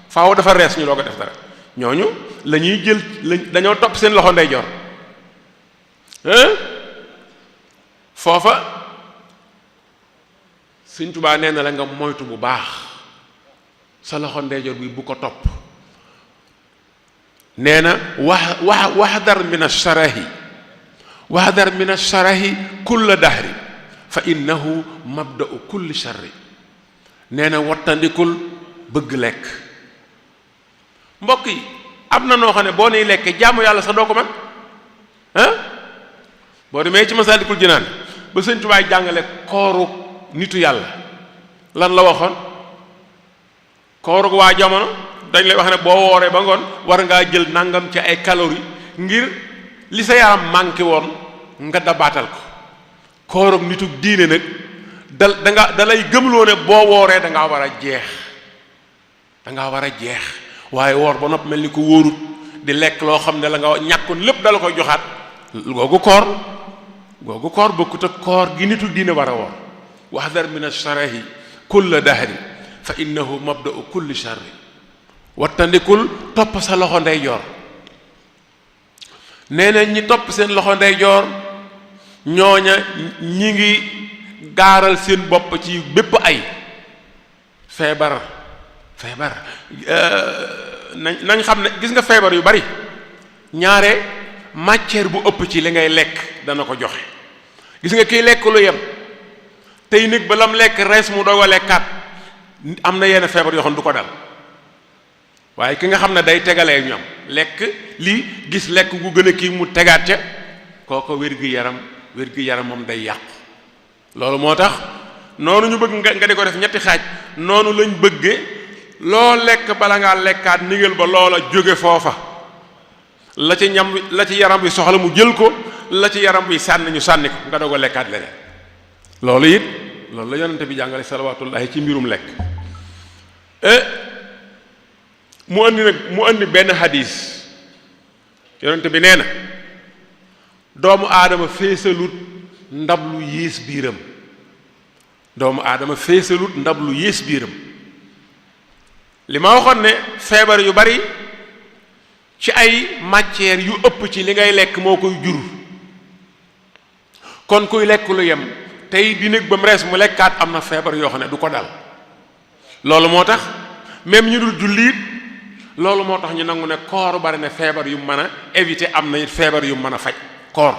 faaw dafa rees ñu doo ko def dara ñooñu la ñuy jël dañoo topp seen loxo ndeyjoor foofa Sëñ Tuubaa nee na la nga moytu bu baax sa loxo ndeyjoor bi bu ko topp nee na wahdar min ash-sharahi kulla dahri fa innahu mabda'u kulli sharri nee na wattandikul bëgg lekk mbokk yi am na noo xam ne boo nuy lekkee jaamu yàlla sax doo ko man boo demee ci Masaalikul Jinaan ba Sëñ Tuubaa jàngale kooru nitu yàlla lan la waxoon kooru waa jamono dañ lay wax ne boo wooree ba ngoon war ngaa jël nangam ci ay calories ngir li sa yaram manqué woon nga dabaatal ko kooru nitu diine nag da lay gëmloo ne boo wooree da ngaa war a jeex waaye woor ba nopp mel ni ko wóorut di lekk loo xam ne la nga ñàkkoon lépp dala koy joxaat googu koor googu koor bokkut ak koor gi nitu diine war a woor wahdar min ash-sharahi kulla dahri fa innahu mabda'u kulli sharri wattandikul topp sa loxo ndeyjoor. nee na ñi topp seen loxo ndeyjoor ñooña ñi ngi gaaral seen bopp ci bépp ay feebar nañ xam ne gis nga feebar yu bari ñaare matière bu ëpp ci li ngay lekk dana ko joxe. gis nga kiy lekk lu yem tey nit ba lam lekk rees mu doog a lekkaat am na yenn feebar yoo xam du ko dal waaye ki nga xam ne day tegalee ñoom lekk lii gis lekk gu gën a kii mu tegaat ca kooko wér-gi-yaram moom day yàqu. loolu moo tax noonu ñu bëgg nga di ko def ñetti xaaj noonu lañ bëgge loo lekk bala ngaa lekkaat nigal ba loola jóge foofa la ci yaram bi soxla mu jël ko la ci yaram bi sànni ñu sànni ko nga doog a lekkaat leneen. loolu la yonente bi jàngale salawatullahi ci mbirum lekk. mu andi benn hadis yonente bi nee na doomu aadama feesalut ndab lu yées biiram. doomu aadama feesalut ndab lu yées biiram. li ma waxoon ne feebar yu bari ci ay matières yu ëpp ci li ngay lekk moo koy jur. kon kuy lekk lu yem tey di nekk ba mu rees mu lekkaat am na feebar yoo xam ne du ko dal. loolu moo tax même ñu dul jullit loolu moo tax ñu nangu ne koor bari na feebar yu mën a éviter am na feebar yu mën a faj koor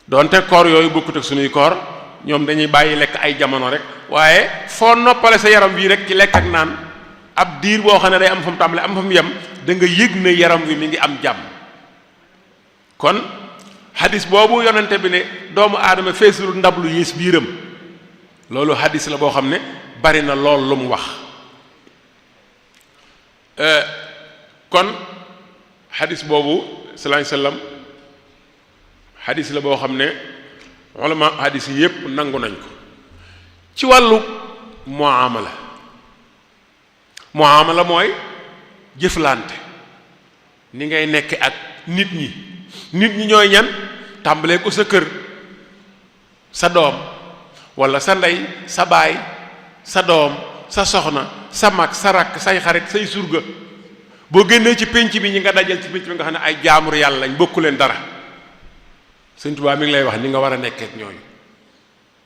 doonte koor yooyu bokkut ak suñuy koor ñoom dañuy bàyyi lekk ay jamono rek waaye foo noppale sa yaram bii rek ci lekk ak naan ab diir boo xam ne day am fa mu tàmbale am fa mu yem da nga yëg ne yaram wi mi ngi am jàmm. kon hadis boobu yonente bi ne doomu aadama feesul ndab lu yées biiram loolu hadis la boo xam ne bari na lool lu mu wax. kon hadis boobu sallallahu alayhi wasallam hadis la boo xam ne ulama hadis yi yépp nangu nañ ko. ci wàllu muamala mooy jëflante ni ngay nekk ak nit ñi ñooy ñan tàmbalee ko sa kër sa doom walla sa ndey sa baay sa doom sa soxna sa mag sa rakk say xarit say surga boo génnee ci pénc bi ñi nga dajal ci pénc bi nga xam ne ay jaamur yàlla lañ bokku leen dara. Sëñ Tuubaa mi ngi lay wax ni nga war a nekkee ak ñooñu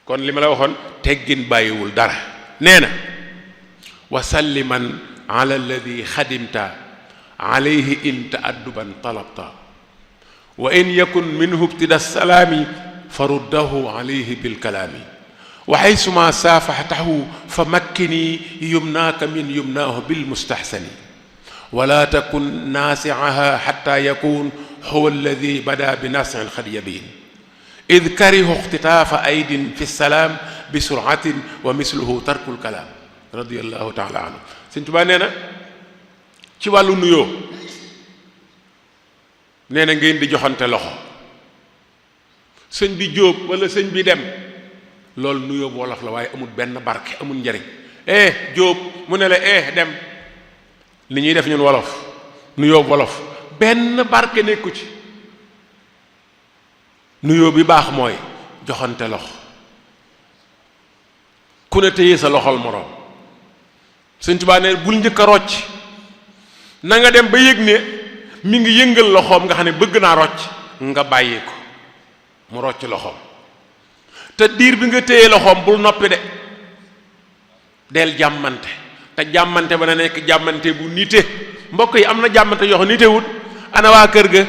kon li ma la waxoon teggin bàyyiwul dara. nee na wa salliman ala alladi xadimta alayhi in taadduban talabta wa in yakun minhu ibtida salaami faruddahu alayhi bilkalaami wa xaysuma saafaxtahu fa makkini yumnaaka min yumnaahu bilmustaxsani wala takun naasicaha xatta yakun huwa alladi bada bi nasin xad yabin id karihu ixtitaafa aydin fi salaam bi suratin wa misluhu tarkul kalaam radiallahu taala anhu. Sëñ Tuubaa nee na ci wàllu nuyoo nee na ngeen di joxante loxo sëñ bi jóob wala sëñ bi dem loolu nuyoo bu wolof la waaye amul benn barke amul njariñ. jóob mu ne la dem li ñuy def ñun wolof nuyoo wolof benn barke nekku ci. nuyoo bi baax mooy joxante loxo ku ne téye sa loxol moroom. Sëñ Tuubaa ne bul njëkk a rocc na nga dem ba yëg ne mi ngi yëngal loxoom nga xam ne bëgg naa rocc nga bàyyi ko mu rocc loxoom te diir bi nga téye loxoom bul noppi de del jàmmante te jàmmante ba na nekk jàmmante bu nite. mbokk yi am na jàmmante yoo xam nite wut ana waa kër ga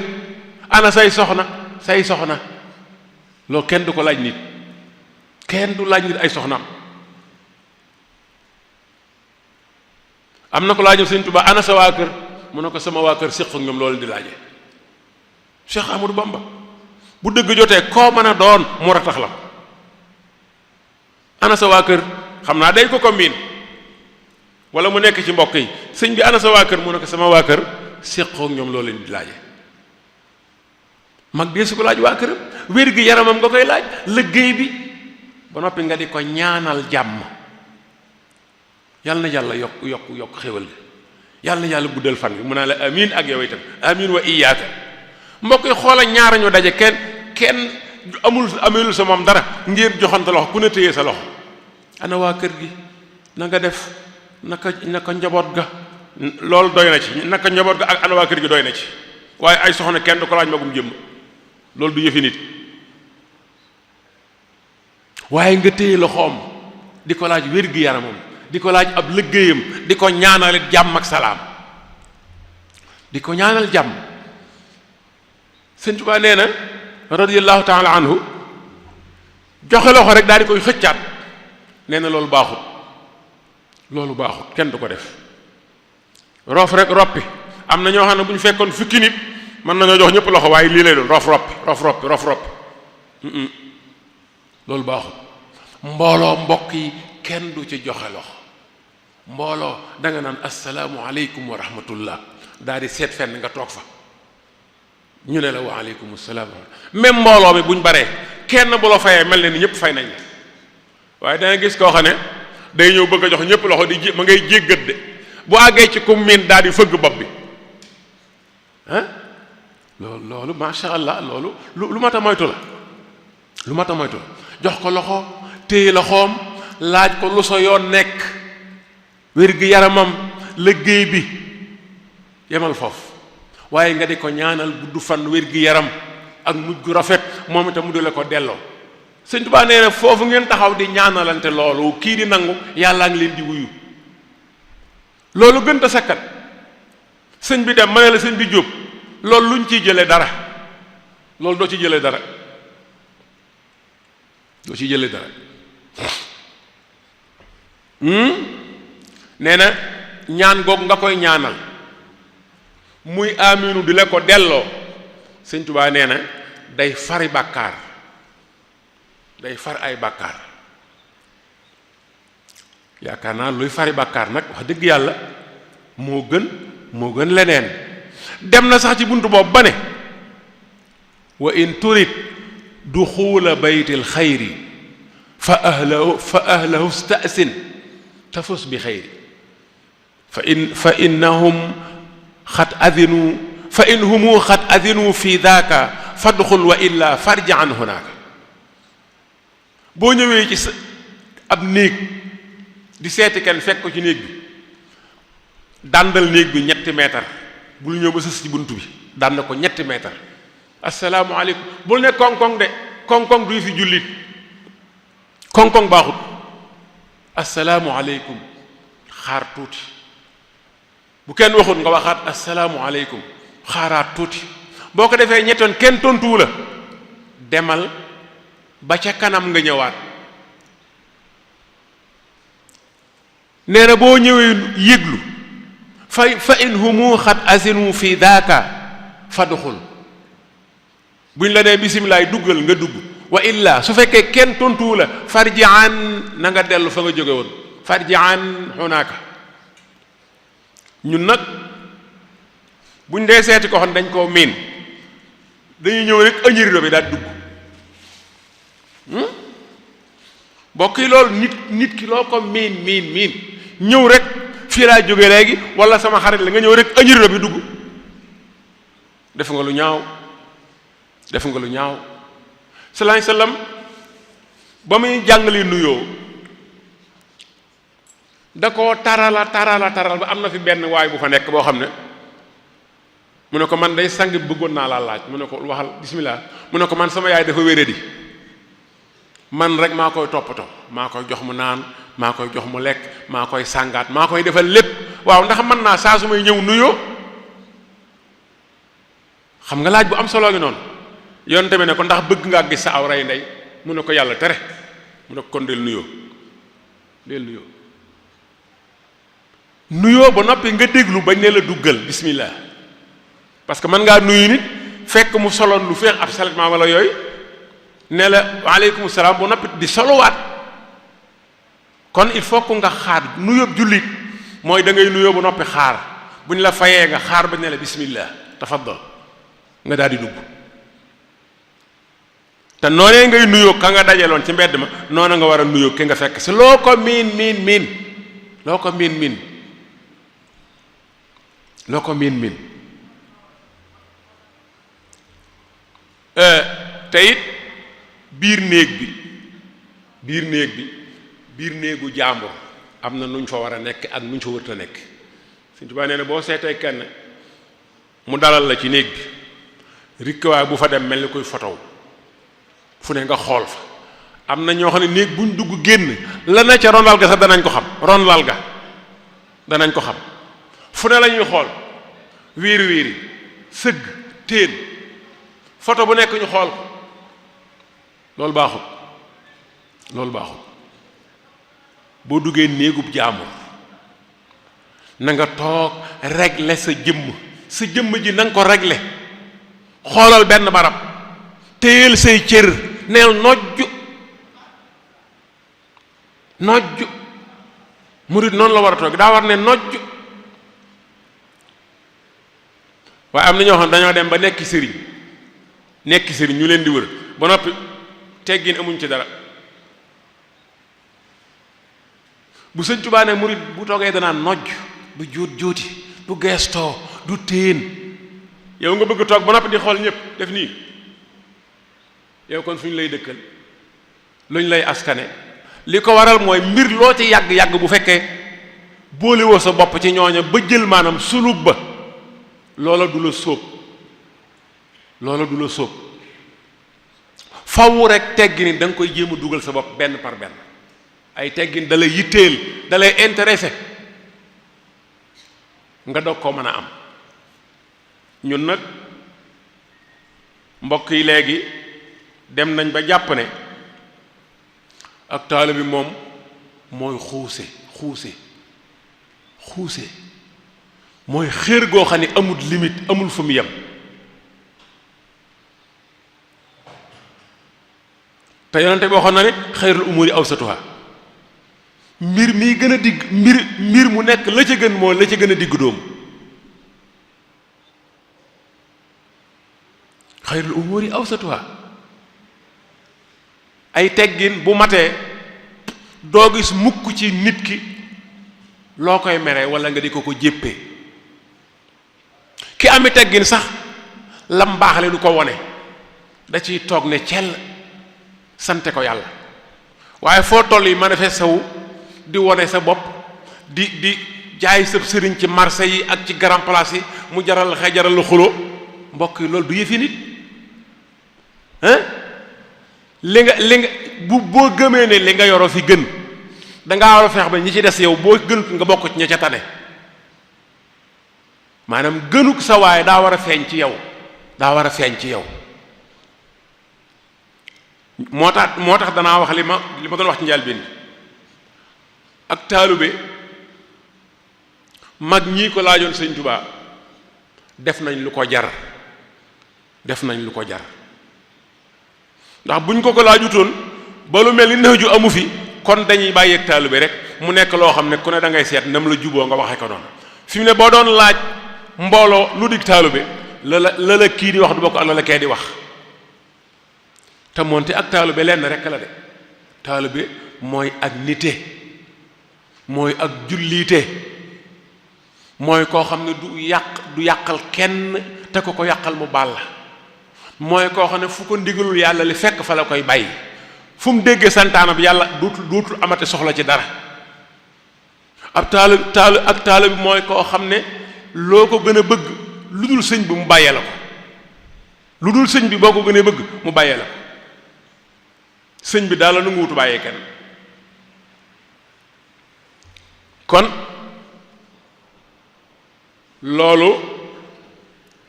ana say soxna loolu kenn du ko laaj nit kenn du laaj nit ay soxnaam. am na ko laajal Sëñ Tuubaa ana sa waa kër mu ne ko sama waa kër séq ak ñoom loolu di laaje Cheikh Amadou Bamba bu dëgg jotee koo mën a doon mu ratax la ana sa waa kër xam naa day ko miin wala mu nekk ci mbokk yi sëñ bi ana sa waa kër mu ne ko sama waa kër séq ak ñoom loolu di laaje. mag dee su ko laaj waa këram wér gi yaramam nga koy laaj liggéey bi ba noppi nga di ko ñaanal jàmm. yàlla na yàlla yokk xéwal yàlla na yàlla guddal fan bi mu naa la amiin ak yow itam amiin wa iyaaka mbokk yi xoola ñaar ñu daje kenn ameelu sa moom dara ngeen joxante loxo ku ne téye sa loxo ana waa kër gi na nga def naka njaboot ga loolu doy na ci naka njaboot ga ak ana waa kër gi doy na ci waaye ay soxna kenn du ko laaj magum jëmm loolu du yëfi nit waaye nga téye loxoom di ko laaj wér-gi-yaramam di ko laaj ab liggéeyam di ko ñaanalit jàmm ak salaam di ko ñaanal jàmm. Sëñ Tuubaa nee na radiyallahu taala anhu joxe loxo rek daal di koy xëccaat nee na loolu baaxut kenn du ko def roof rek roppi am na ñoo xam ne bu ñu fekkoon fukki nit mën nañoo jox ñëpp loxo waaye lii lay doon roof roppi loolu baaxut. mbooloo mbokk yi kenn du ci joxe loxo mbooloo da nga naan assalaamu aleykum wa rahmatullah daal di seet fenn nga toog fa ñu ne la wa aleykum salaam même mbooloo mi buñ baree kenn bu la fayee mel ne ni ñëpp fay nañ la waaye danga gis koo xam ne day ñëw bëgg a jox ñëpp loxo di ma ngay jéggat de bu àggee ci kum miin daal di fëgg bopp bi loolu masha Allah loolu lu mat a moytu la jox ko loxo téye loxoom laaj ko lu sa yoon nekk wér-gi-yaramam liggéey bi yemal foofu waaye nga di ko ñaanal gudd fan wér-gi-yaram ak mujj gu rafet moom itam mu di la ko delloo. Sëñ Tuubaa nee na foofu ngeen taxaw di ñaanalante loolu kii di nangu yàllaa ngi leen di wuyu loolu gën a sakkan sëñ bi dem ma ne la sëñ bi jóob loolu luñ ciy jëlee dara loolu doo ci jëlee dara nee na ñaan goog nga koy ñaanal muy aminu di la ko delloo Sëñ Tuubaa nee na day fari bàkkaar day far ay bàkkaar yaakaar naa luy fari bàkkaar nag wax dëgg yàlla moo gën leneen dem na sax ci buntu boobu ba ne wa in turid duxuula baytil xayri fa ahlahu sta'sin tafus bi xayri fa innahum xat adinu fa in humu xat adinu fi daaka fadxul wa illa farji an hunaaka boo ñëwee ci ab néeg di seeti kenn fekk ko ci néeg bi dàndal néeg bi 3 mètre bul ñëw ba sës ci bunt bi dànd ko 3 mètre asalaamaaleykum bul ne koŋ-koŋ de koŋ-koŋ duy fi jullit koŋ-koŋ baaxut asalaamualeykum xaar tuuti bu kenn waxut nga waxaat asalaamualeykum xaaraat tuuti boo ko defee ñettoon kenn tontuwu la demal ba ca kanam nga ñëwaat nee na boo ñëwee yëglu fa in humu xat asinu fi daaka fadxul buñ la nee bisimilaay duggal nga dugg wa illa su fekkee kenn tontuwu la farji an na nga dellu fa nga jóge woon farji an hunaaka ñun nag buñ dee seeti ko xam dañ koo miin dañuy ñëw rek ëñërido bi daal dugg bokk yi loolu nit ki loo ko miin ñëw rek fii laa jóge léegi wala sama xarit la nga ñëw rek ëñërido bi dugg def nga lu ñaaw salaay sallam ba muy jàngale nuyoo da koo taral ba am na fi benn waay bu fa nekk boo xam ne mu ne ko man day sang bëggoon naa laa laaj mu ne ko waxal bismillah mu ne ko man sama yaay dafa wéradi man rek maa koy toppatoo maa koy jox mu naan maa koy jox mu lekk maa koy sàngaat maa koy defal lépp waaw ndax mën naa saa su may ñëw nuyoo xam nga laaj bu am solo gi noonu yoon tamit ne ko ndax bëgg ngaa gis sa aw rey ndey mu ne ko yàlla tere mu ne ko kon del nuyoo ba noppi nga déglu bañ ne la duggal bismillah parce que mën ngaa nuyu nit fekk mu soloon lu feex ab saletment wala yooyu ne la waaleykum salaam ba noppi di solowaat kon il faut que nga xaar nuyoo jullit mooy da ngay nuyoo ba noppi xaar buñ la fayee nga xaar bañ ne la bismillah tafaddal nga daal di dugg te noonee ngay nuyoo ka nga dajaloon ci mbedd ma noona nga war a nuyoo ki nga fekk si loo ko miin te it biir néegu jàmbur am na nuñ fa war a nekk ak nuñ fa wërta nekk. Sëñ Tuubaa nee na boo seetee kenn mu dalal la ci néeg bi rikkawaay bu fa dem mel ni koy fotow fu ne nga xool fa. am na ñoo xam ne néeg buñ dugg génn la na ca ronlal ga sax danañ ko xam ronlal ga danañ ko xam fu ne la ñuy xool wiiri sëgg téen photo bu nekk ñu xool ko loolu baaxut boo duggee néegub jaamur na nga toog régler sa jëmm ji na nga ko régler xoolal benn barab téyel say cër neel nojju murid noonu la war a toog daa war ne nojju waaye am na ñoo xam dañoo dem ba nekki sëriñ ñu leen di wër ba noppi teggin amuñ ci dara. bu Sëñ Tuubaa ne murid bu toogee danaa nojj du jóoti du geestoo du téen yow nga bëgg toog ba noppi di xool ñëpp def nii yow kon fu ñu lay dëkkal luñ lay askane li ko waral mooy mbir loo ci yàgg bu fekkee boolewoo sa bopp ci ñooña ba jël maanaam sulub ba loola du la sóob faw rek teggin da nga koy jéem a dugal sa bopp benn par benn ay teggin da lay yitteel da lay intéressé nga doog koo mën a am. ñun nag mbokk yi léegi dem nañ ba jàpp ne ak taalibe bi moom mooy xuuse mooy xéer goo xam ne amul limite amul fu mu yem. te yonente bi waxoon na ne xayrul umuri awsatuha mbir mii gën a digg mbir mu nekk la ca gën moo la ca gën a digg dóomu. xayrul umuri awsatuha ay teggin bu matee doo gis mukk ci nit ki loo koy mere wala nga di ko jéppee ki ami teggin sax lam baaxle du ko wone da ciy toog ne cell sante ko yàlla waaye foo toll yi manifesté wu di wone sa bopp di jaay sab sëriñ ci marché yi ak ci grand place yi mu jaral xëy jaral la xuloo mbokk yi loolu du yëfi nit li nga boo gëmee ne li nga yoroo fi gën dangaa war a feex ba ñi ci des yow boo gënut nga bokk ci ña ca tane maanaam gënuk sa waaye daa war a feeñ ci yow moo tax danaa wax li ma doon wax ci njëlbéen ak taalube mag ñii ko laajoon Sëñ Tuubaa def nañ lu ko jar ndax buñ ko laajutoon ba lu mel ni Nahju amu fi kon dañuy bàyyeeg taalube rek mu nekk loo xam ne ku ne da ngay seet nam la juboo nga waxee ko noonu fi mu ne boo doon laaj mbooloo lu dig taalube la kii di wax du bokk ak la kee di wax te moonte ak taalube lenn rek la de taalube mooy ak nite mooy ak julliite mooy koo xam ne du yàqal kenn te ko yàqal mu baal la mooy koo xam ne fu ko ndigalul yàlla li fekk fa la koy bàyyi fu mu déggee santaana bi yàlla dootul amate soxla ci dara ab taalib bi mooy koo xam ne loo ko gën a bëgg lu dul sëñ bi mu bàyyee la ko lu dul sëñ bi boo ko gënee bëgg mu bàyyee la ko sëñ bi daal la nu ngu wutu bàyyee kenn kon loolu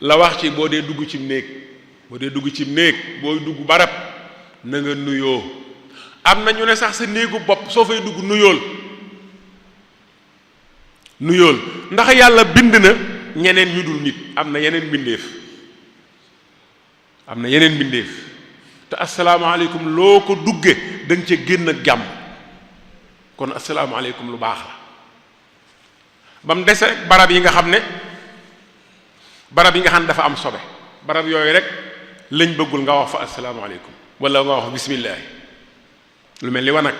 la wax ci boo dee dugg ci néeg booy dugg barab na nga nuyoo am na ñu ne sax sa néegu bopp soo fay dugg nuyool ndax yàlla bind na ñeneen ñu dul nit am na yeneen mbindeef te asalaamaaleykum loo ko dugge da nga ca génn ak jàmm kon asalaamaaleykum lu baax la ba mu dese rek barab yi nga xam ne dafa am sobe barab yooyu rek lañ bëggul nga wax fa asalaamaaleykum wala nga wax bismillah lu mel ni wanag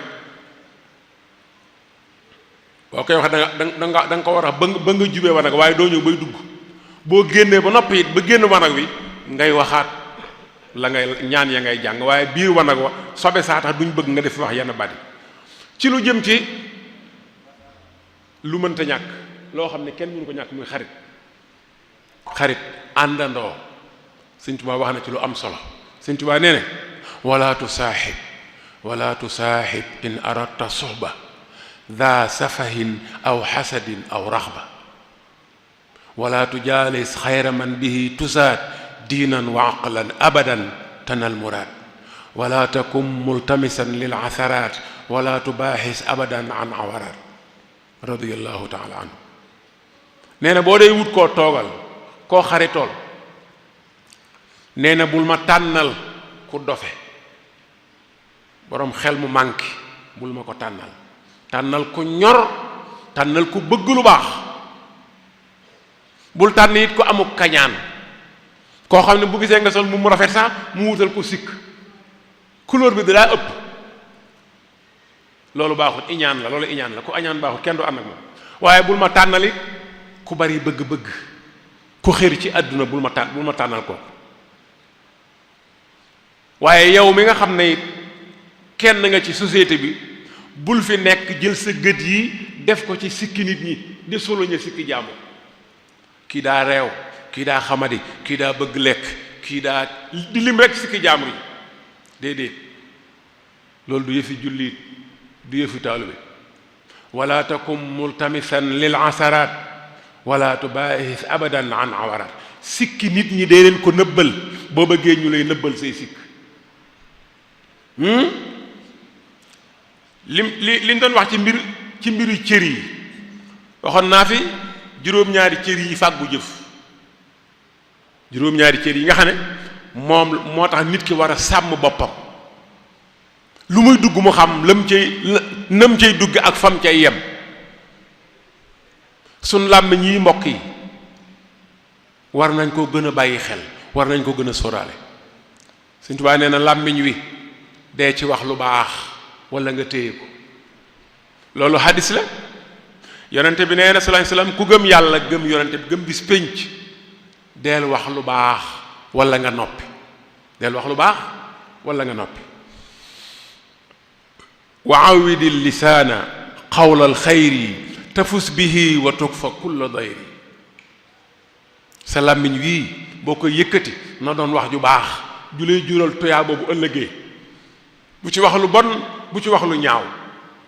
boo koy wax da nga ko war a ba nga jubee wanag waaye doo ñëw bay dugg boo génnee ba noppi it ba génn wanag wi ngay waxaat la ngay ñaan ya ngay jàng, waaye biir wanag wa sobe saa tax duñ bëgg nga def wax yenn bari ci lu jëm ci lu mënta ñàkk loo xam ne kenn mënu ko ñàkk muy xarit àndandoo. Sëñ Tuubaa wax na ci lu am solo. Sëñ Tuubaa nee ne wala tusaaxib in aradta suhba daa safahin aw xasadin aw raxba wala tujaalis xayra man bihi tusaat diinan wa aqlan abadan tanal muraad wala takum multamisan lil asaraat wala tubaaxis abadan an awaraat radiyallahu taala anhu. nee na boo dee wut koo toogal koo xaritool nee na bul ma tànnal ku dofe boroom xel mu manqué, bul ma ko tànnal ku ñor, tànnal ku bëgg lu baax. bul tànn it ko amuk kañaan, koo xam ne bu gisee nga sol mu rafet sax mu wutal ko sikk, couleur bi dalaa ëpp. loolu baaxut, iñaan la, loolu iñaan la. ku añaan baaxut, kenn du ànd ak moom. waaye bul ma tànnal it ku bari bëgg-bëgg, ku xër ci àdduna, bul ma tànnal ko. waaye yow mi nga xam ne it kenn nga ci société bi, bul fi nekk jël sa gët yi def ko ci sikki nit ñi di soloñe sikki jàmbur. kii daa reew, kii daa xamadi, kii daa bëgg lekk, kii daa di lim rek sikki jàmbur yi. déedéet, loolu du yëfi jullit, du yëfi taalibe. wala takum multamisan lil asaraat wala tubaahis abadan an awaraat. sikki nit ñi dee leen ko nëbbal boo bëggee ñu lay nëbbal say sikk. liñ doon wax ci mbiru cër yi waxoon naa fi juróom-ñaari cër yi fàggu jëf, juróom-ñaari cër yi nga xam ne moom moo tax nit ki war a sàmm boppam. lu muy dugg mu xam nam cay dugg ak fam cay yem. sun làmmiñ yi mbokk yi war nañ koo gën a bàyyi xel, war nañ ko gën a sóoraale. Sëñ Tuubaa nee na làmmiñ wi dee ci wax lu baax wala nga téye ko. loolu hadis la. yonente bi nee na sallallahu alayhi wasallam ku gëm yàlla gëm yonente bi gëm bis pénc deel wax lu baax wala nga noppi, deel wax lu baax wala nga noppi. wa awidi lisaana qawla alxayri tafus bihi wa tukfa kulla dayri. sa làmmiñ wii boo koy yëkkati na doon wax ju baax ju lay jural toyaa boobu ëllëgee. bu ci wax lu bon, bu ci wax lu ñaaw,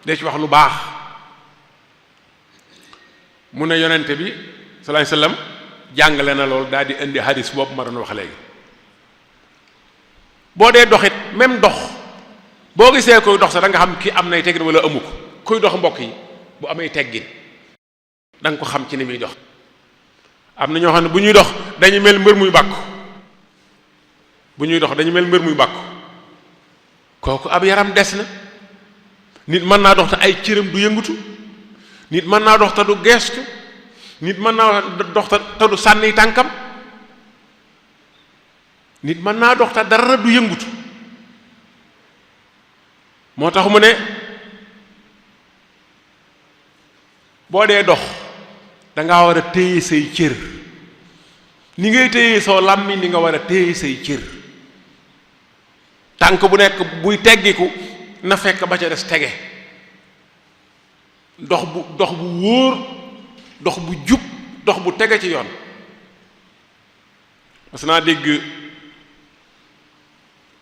dee ci wax lu baax. mu ne yonente bi sallallahu alayhi wasallam jàngale na loolu daal di indi hadis boobu ma doon wax léegi. boo dee doxit même dox boo gisee koy dox sax da nga xam ki am nay teggin wala amu ko. kuy dox mbokk yi bu amee teggin da nga ko xam ci ni muy dox. am na ñoo xam ne bu ñuy dox dañuy mel mbër muy bàkku, bu ñuy dox dañuy mel mbër muy bàkku. kooku ab yaram des na. nit mën naa dox te ay cëram du yëngutu, nit mën naa dox te du geestu, nit mën naa dox te du sànni tànkam, nit mën naa dox te dara du yëngutu. moo tax mu ne boo dee dox dangaa war a téye say cër ni ngay téye soo làmmi ni nga war a téye say cër. tànk bu nekk buy teggiku na fekk ba ca des tege. dox bu wóor, dox bu jub, dox bu tege ci yoon. parce que naa dégg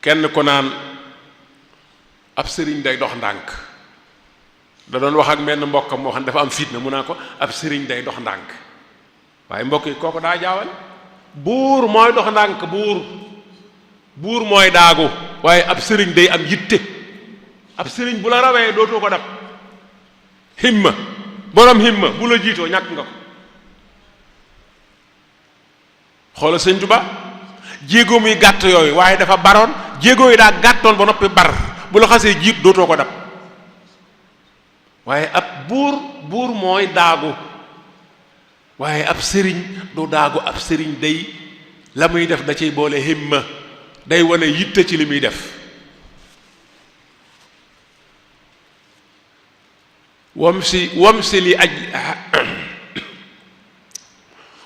kenn ko naan ab sëriñ day dox ndànk. da doon wax ak menn mbokkam moo xam ne dafa am fitna mu naa ko ab sëriñ day dox ndànk. waaye mbokk yi kooku daa jaawal. buur mooy dox ndànk, buur mooy daagu. waaye ab sëriñ day am yitte. ab sëriñ bu la rawee dootoo ko dab. himma, borom himma bu la jiitoo ñàkk nga ko. xoola Sëñ Tuba jéego muy gàtt yooyu waaye dafa baroon, jéego yi daa gàttoon ba noppi bar. bu la xasee jiit dootoo ko dab. waaye ab buur mooy daagu. waaye ab sëriñ du daagu. ab sëriñ day la muy def da ciy boole himma, day wane yitte ci li muy def.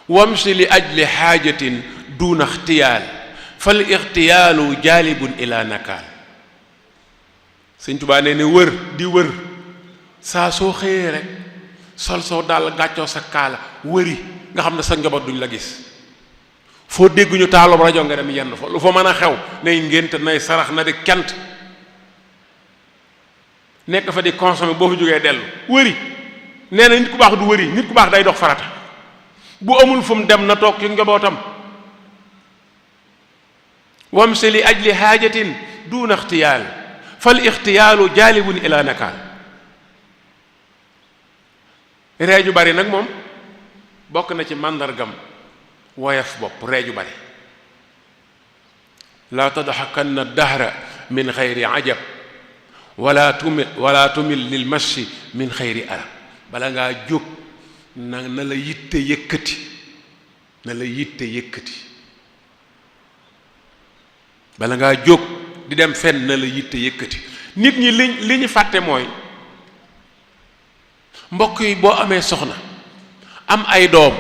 wamsi li ajli xaajatin duuna ixtiyaal fal ixtiyaalu jaalibun ila nakaal. Sëñ Tuubaa nee ne wër di wër saa soo xëyee rek sol soo daal gàccoo sa kaala wëri nga xam ne sa njaboot duñ la gis. foo dégg ñu taalub rajo nga dem yenn fa lu fa mën a xew nay ngénte nay sarax na di kent nekk fa di consommer boo fa jógee dellu wëri. nee na nit ku baax du wëri, nit ku baax day dox farata. bu amul fu mu dem na toog ci njabootam. wamsi li ajli haajatin duuna ixtiyaal fal ixtiyaalu jaalibun ila nakaal. ree ju bari nag moom bokk na ci màndargam woyof bopp. ree ju bari laa tadxakanna dahra min xayri ajab wala tumil lil mashi min xayri arab. bala ngaa jóg na la yitte yëkkati, na la yitte yëkkati. bala ngaa jóg di dem fenn na la yitte yëkkati. nit ñi li ñu fàtte mooy mbokk yi boo amee soxna am ay doom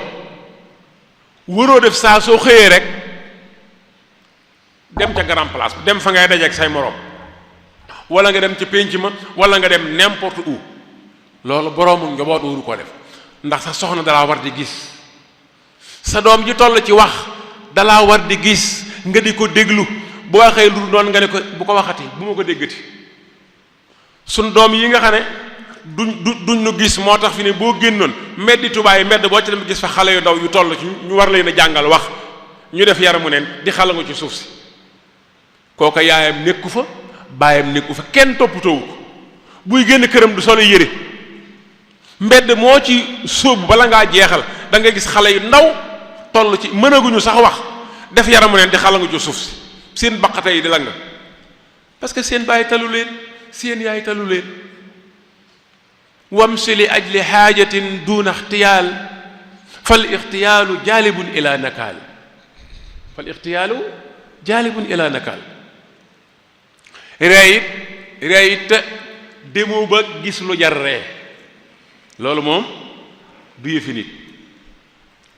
waroo def saa soo xëyee rek dem ca grand place dem fa ngay dajeek say moroom wala nga dem ca pénc ma wala nga dem n'importe où. loolu boroomu njaboot waru ko def ndax sa soxna dalaa war di gis, sa doom ji toll ci wax dalaa war di gis nga di ko déglu. bu waxee lu noonu nga ne ko bu ko waxati, bu ma ko déggati. suñ doom yi nga xam ne duñ nu gis moo tax fi ne boo génnoon mbeddi Tuubaa yi mbedd boo ci dem gis fa xale yu ndaw yu toll ci ñu war leen a jàngal wax ñu def yaramu neen di xala nga ci suuf si. kooka yaayam nekku fa, baayam nekku fa, kenn toppatoowu ko. buy génn këram du solo yére. mbedd moo ci sóobu bala ngaa jeexal da nga gis xale yu ndaw toll ci mënaguñu sax wax def yaramu neen di xala nga ci suuf si. seen baqate yi di la nga parce que seen baay talu leen, seen yaay talu leen. wamsi li ajli haajatin duuna ixtiyaal fal ixtiyaalu jaalibun ila nakaal. fal ixtiyaalu jaalibun ila nakaal. ree it demoo ba gis lu jar ree. loolu moom du yëfi nit,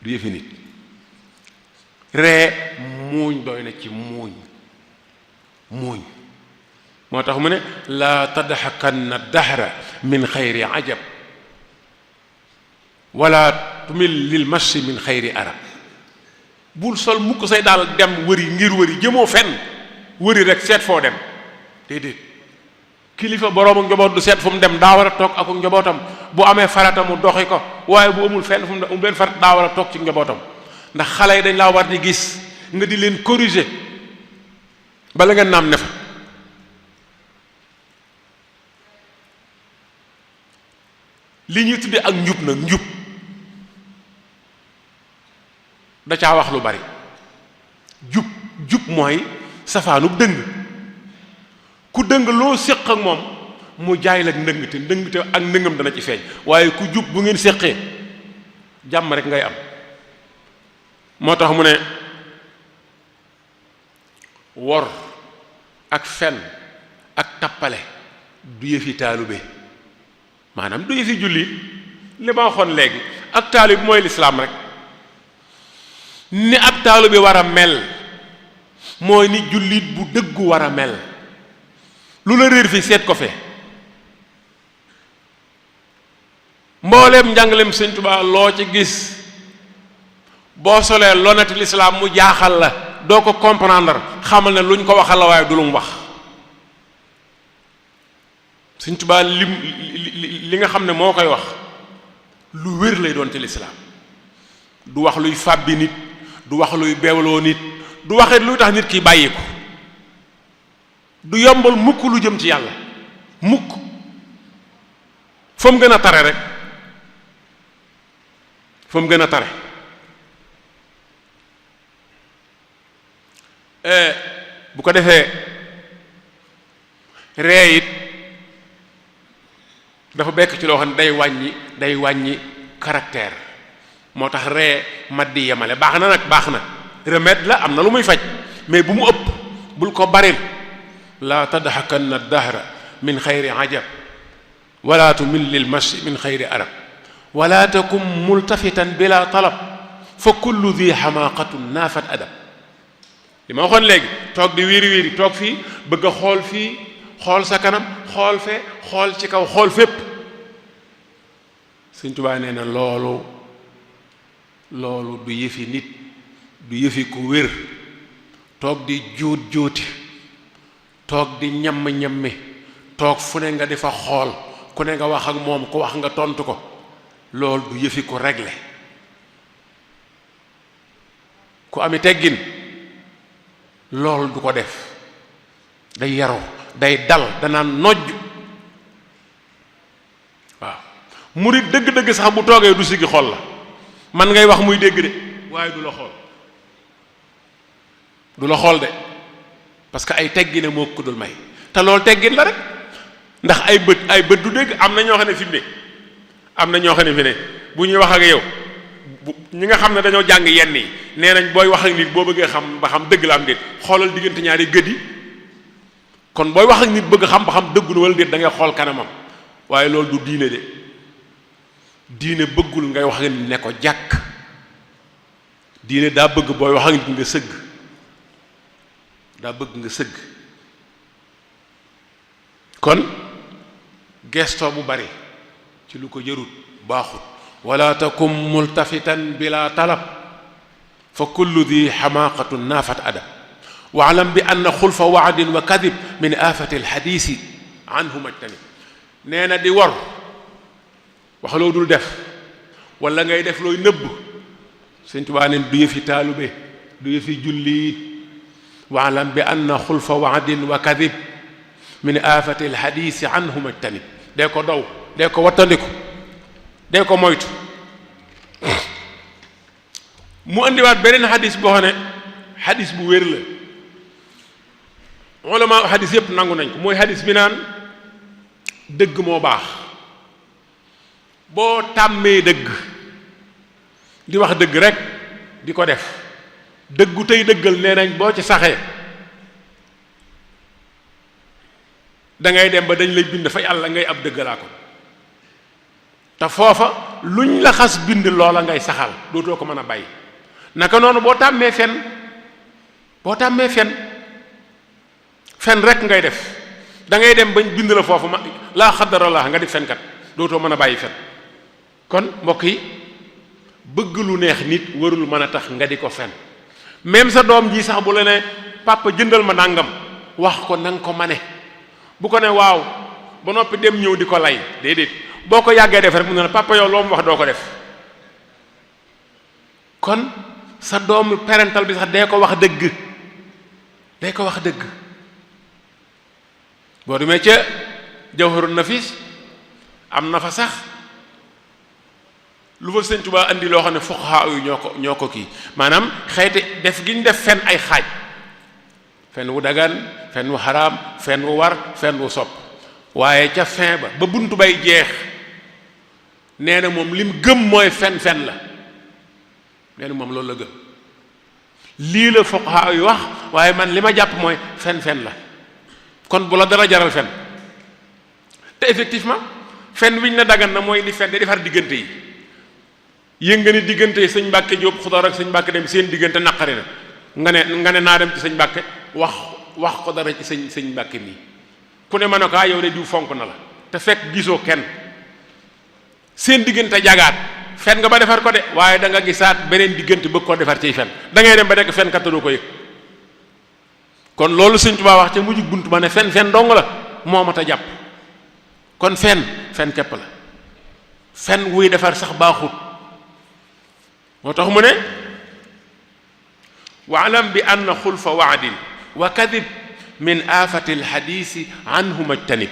du yëfi nit. ree muuñ doy na ci muuñ moo tax mu ne laa tadxakanna dahra min xayri ajab wala tumil lil mashi min xayri arab. bul sol mukk say daal dem wëri ngir wëri jëmoo fenn wëri rek seet foo dem déedéet. kilifa boroomu njaboot du seet fu mu dem daa war a toog ak njabootam. bu amee farata mu doxi ko waaye bu amul fenn fu mu dem benn farata daa war a toog ci njabootam. ndax xale yi dañ laa war di gis nga di leen corriger bala nga naam ne fa. li ñuy tuddee ak njub nag njub da caa wax lu bari. jub mooy safaanub dëng. ku dëng loo séq ak moom mu jaay la ndëngte ak ndëngam dana ci feeñ. waaye ku jub bu ngeen séqee jàmm rek ngay am. moo tax mu ne wor ak fen ak tappale du yëfi taalube, maanaam du yëfi jullit. li ma waxoon léegi ak taalib mooy lislaam rek. ni ab taalube war a mel mooy ni jullit bu dëggu war a mel. lu la réer fi seet ko fe. mbooleem njàngaleem Sëñ Tuubaa loo ci gis boo solee lonati lislaam mu jaaxal la doo ko comprendre xamal ne luñ ko waxal la waaye du lu mu wax. Sëñ Tuubaa li nga xam ne moo koy wax lu wér lay doon ci lislaam. du wax luy fàbbi nit, du wax luy beewloo nit, du waxee luy tax nit ki bàyyi ko. du yombal mukk lu jëm ci yàlla mukk. fa mu gën a tare rek, fa mu gën a tare. bu ko defee ree it dafa bekk ci loo xam ne day wàññi caractère. moo tax ree mat di yemale baax na nag, baax na remède la, am na lu muy faj, mais bu mu ëpp, bul ko baril. laa tadxakanna dahra min xayri ajab wala tumil lil mashi min xayri arab wala takum multafitan bila talab fa kullu di xamaaqatun naafat adab. li ma waxoon léegi toog di wiiri wiiri toog fii bëgg a xool fii xool sa kanam xool fee xool ci kaw xool fépp Sëñ Tuubaa nee na loolu du yëfi nit du yëfi ku wér toog di juuti toog di ñammi toog fu ne nga di fa xool ku ne nga wax ak moom ku wax nga tontu ko loolu du yëfi ku réglé ku ami teggin loolu du ko def day yaru day dal danaan nojj waaw murit dëgg-dëgg sax bu toogee du siggi xool la man ngay wax muy dégg de waaye du la xool de parce que ay teggine moo ko dul may te loolu teggin la rek ndax ay bët du dégg am na ñoo xam ne fi mu ne am na ñoo xam ne fi ne bu ñuy wax ak yow ñi nga xam ne dañoo jàng yenn yi nee nañ booy wax ak nit boo bëggee xam ba xam dëgg la am déet xoolal diggante ñaari gët yi kon booy wax ak nit bëgg xam ba xam dëggu na wala déet da ngay xool kanamam waaye loolu du diine de diine bëggul ngay wax ak nit ne ko jàkk diine daa bëgg booy wax ak nit nga sëgg daa bëgg nga sëgg kon gestoo bu bari ci lu ko jërut baaxut wala takum multafitan bila talab fa kullu di xamaaqatun naafat adab waalam bi anna xulfa waadin wa kadib min aafati alxadiisi anhu majtanib nee na di wor wax loo dul def wala ngay def looy nëbb Sëñ Tuubaa ne du yëfi taalube du yëfi jullit waalam bi anna xulfa waadin wa kadib min aafati alxadiisi anhu majtanib dee ko daw dee ko wattandiku dee ko moytu mu indiwaat beneen xadis boo xam ne xadis bu wér la ulama xadis yépp nangu nañ ko mooy xadis bi naan dëgg moo baax boo tàmmee dëgg di wax dëgg rek di ko def dëggu tey dëggal nee nañ boo ci saxee dangay dem ba dañ lay bind fa yàlla ngay ab dëggalaa ko te foofa luñ la xas bind loola ngay saxal dootoo ko mën a bàyyi naka noonu boo tàmmee fen rek ngay def da ngay dem bañ bind la foofu ma laa xadarallah nga di fenkat dootoo mën a bàyyi fen kon mbokk yi bëgg lu neex nit warul mën a tax nga di ko fen même sa doom ji sax bu la ne papa jëndal ma nàngam wax ko na nga ko mane bu ko ne waaw ba noppi dem ñëw di ko lay déedéet boo ko yàggee def rek mu ne la papa yow loo mu wax doo ko def kon sa doomu parental bi sax dee ko wax dëgg boo demee ca Jawharun Nafis am na fa sax lu fa Sëñ Tuubaa andi loo xam ne fuqahaa yu ñoo ko kii maanaam xeeti def gi ñu def fen ay xaaj fen wu dagan fen wu xaraam fen wu war fen wu sopp waaye ca fin ba buntu bay jeex nee na moom lim gëm mooy fen la nee na moom loolu la gëm lii la fuqahaa yu wax waaye man li ma jàpp mooy fen la kon bu la dara jaral fen te effectivement fen wiñ la dagan na mooy di fen di defar diggante yi yënga ni diggante yi sëñ Mbàkke Jóob Xudoor ak sëñ Mbàkke dem seen diggante naqari na nga ne naa dem ci sëñ Mbàkke wax ko dara ci sëñ Mbàkke nii ku ne ma ne ko yow de diw fonk na la te fekk gisoo kenn seen diggante jagaat fen nga ba defar ko de waaye da nga gisaat beneen diggante bëgg koo defar ciy fen da ngay dem ba nekk fen kat doo ko yëg kon loolu Sëñ Tuubaa wax ca mujj bunt ba ne fen dong la moo mat a jàpp kon fen képp la fen wuy defar sax baaxut moo tax mu ne waalam bi anna xulfa waadin wa kadib min aafati alxadiisi anhu majtanib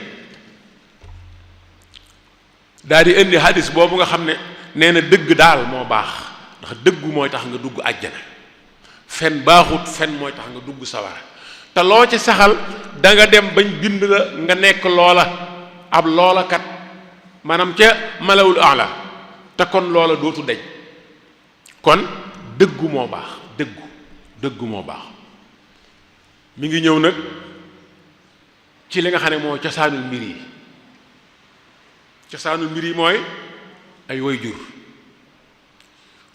daal di indi hadis boobu nga xam ne nee na dëgg daal moo baax ndax dëggu mooy tax nga dugg àjjana fen baaxut fen mooy tax nga dugg sawara te loo ci saxal da nga dem bañ bind la nga nekk loola ab loola kat maanaam ca malawul ala te kon loola dootu deñ kon dëggu moo baax dëggu moo baax mi ngi ñëw nag ci li nga xam ne moo cosaanul mbir yi mooy ay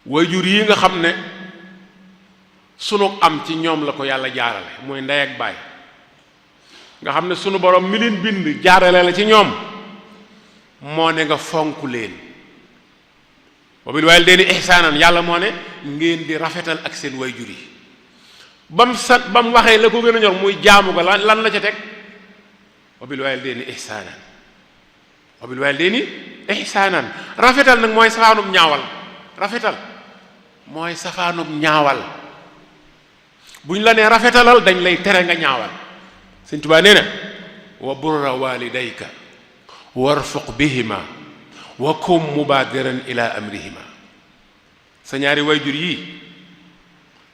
wayjur yi nga xam ne sunu am ci ñoom la ko yàlla jaarale mooy ndey ak baay nga xam ne sunu borom mi leen bind jaarale la ci ñoom moo ne nga fonk leen wa bil waalidayni ihsaanan yàlla moo ne ngeen di rafetal ak seen wayjur yi ba mu waxee la ko gën a ñor muy jaamu ga lan la ca teg wa bil waalidayni ihsaanan wa bil waalidayni ihsaanan rafetal nag mooy safaanub ñaawal rafetal mooy safaanub ñaawal bu ñu la nee rafetalal dañ lay tere nga ñaawal Sëñ Tuubaa nee na wa burra walidayka warfuq bihima wa kum mubadiran ila amrihima sa ñaari wayjur yii